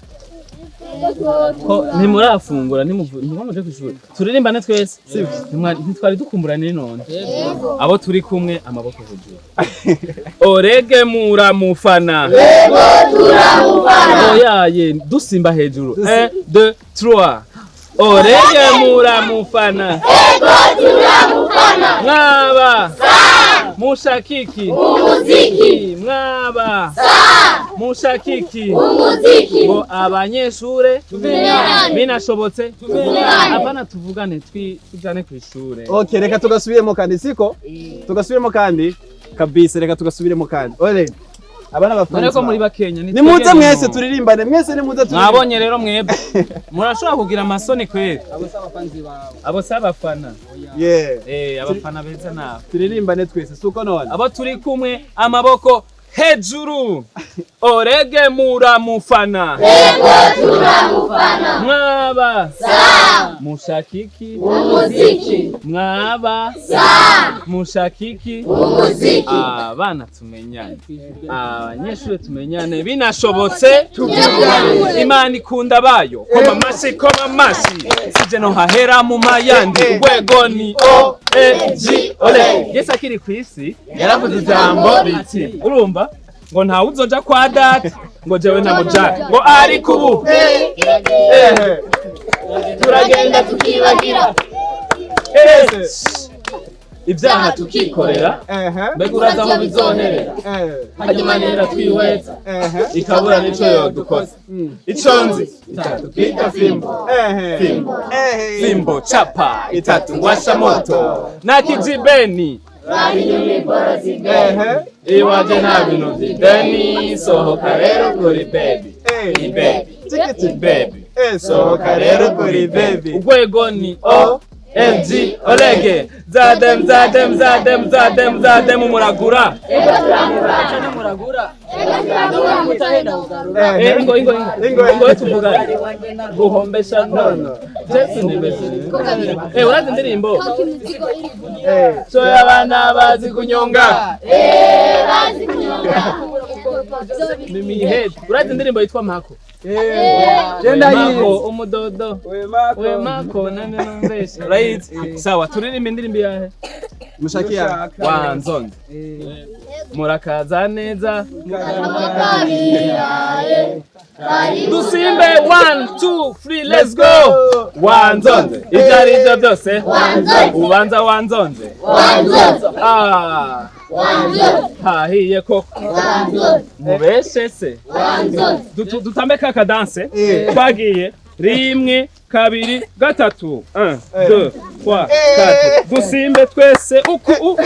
Ko ntimurafungura, ntimuje kw'ishuri, turirimbane twese. Ntitwari dukumburanye none abo turi kumwe, amaboko hejuru. Orege muramufana. Oyaye, dusimba hejuru. 1 2 3. Orege muramufana. Mwaba mushakiki umuziki, mwaba mushakiki Umuziki. Ngo abanyeshure Tumenyane. Binashobotse Tumenyane. Apana, tuvugane, tujane kw'ishure. Okay, reka tugasubiremo kandi, siko? Tugasubiremo kandi kabisa, reka tugasubiremo kandi. Ole, abana None bafunze. ko muri bakenya? Nimuze mwese turirimbane, mwese nimuze turirimbane. Mwabonye rero, mwebwe murashobora kugira amasoni kweri. Abo si abafana. Abafana beza nabo. Turirimbane twese, suko none? Abo turi kumwe, amaboko hejuru. Orege muramufana. Turamufana. Mwaba mushakiki Umuziki. Mwaba mushakiki Umuziki. Abana tumenyane, abanyeshuri tumenyane, binashobotse Imana ikunda bayo. Koma amashyi, koma amashyi, sije no hahera mu mayandi. Urwego ni O E G Ole. Yesu akiri ku isi yaravuze ijambo riti, urumva ngo ntawe uzoja kwa data ngo jewe ntamujana, ngo ariko ubu Turagenda tukibagira. Ibyaha tukikorera. Mbega uraza aho bizoherera? Hanyuma nera twihweza ikabura nico yodukoza. Ico nzi, itatu piga fimbo, fimbo, fimbo, chapa itatu, ngwasha moto na kijibeni. Iwaje nta bintu vy'ideni. Sohoka rero kuri baby, ni baby, ni baby. Sohoka rero kuri baby. Urwego ni O L G Olege. Zadem, zadem, zadem, zadem, zadem, muragura. Ingo, ingo, ingo. Ingo. Ingo tuvugane guhombesha nono Jesu nimeze. Urazi indirimbo? So abana bazi kunyonga. Bazi kunyonga. Mimi urazi indirimbo yitwa Mako? Genda. Mako Yizi. umudodo. We Mako. We Mako nane numveshe. Urayizi? Sawa, turirimba indirimbo yahe? Mushakia. Wanzonze murakaza neza. Dusimbe, 1 2 3, let's go. Wanzonze ibyo ari byo byose. Wanzonze. Ubanza wanzonze. Wanzonze. Ah, Wanzonze. hahiye koko. Wanzonze. Mubeshe se. Wanzonze. Dutambe kaka danse. Eh. Twagiye, rimwe, kabiri, gatatu, 1 Eh. 2 3 4, dusimbe twese uku u.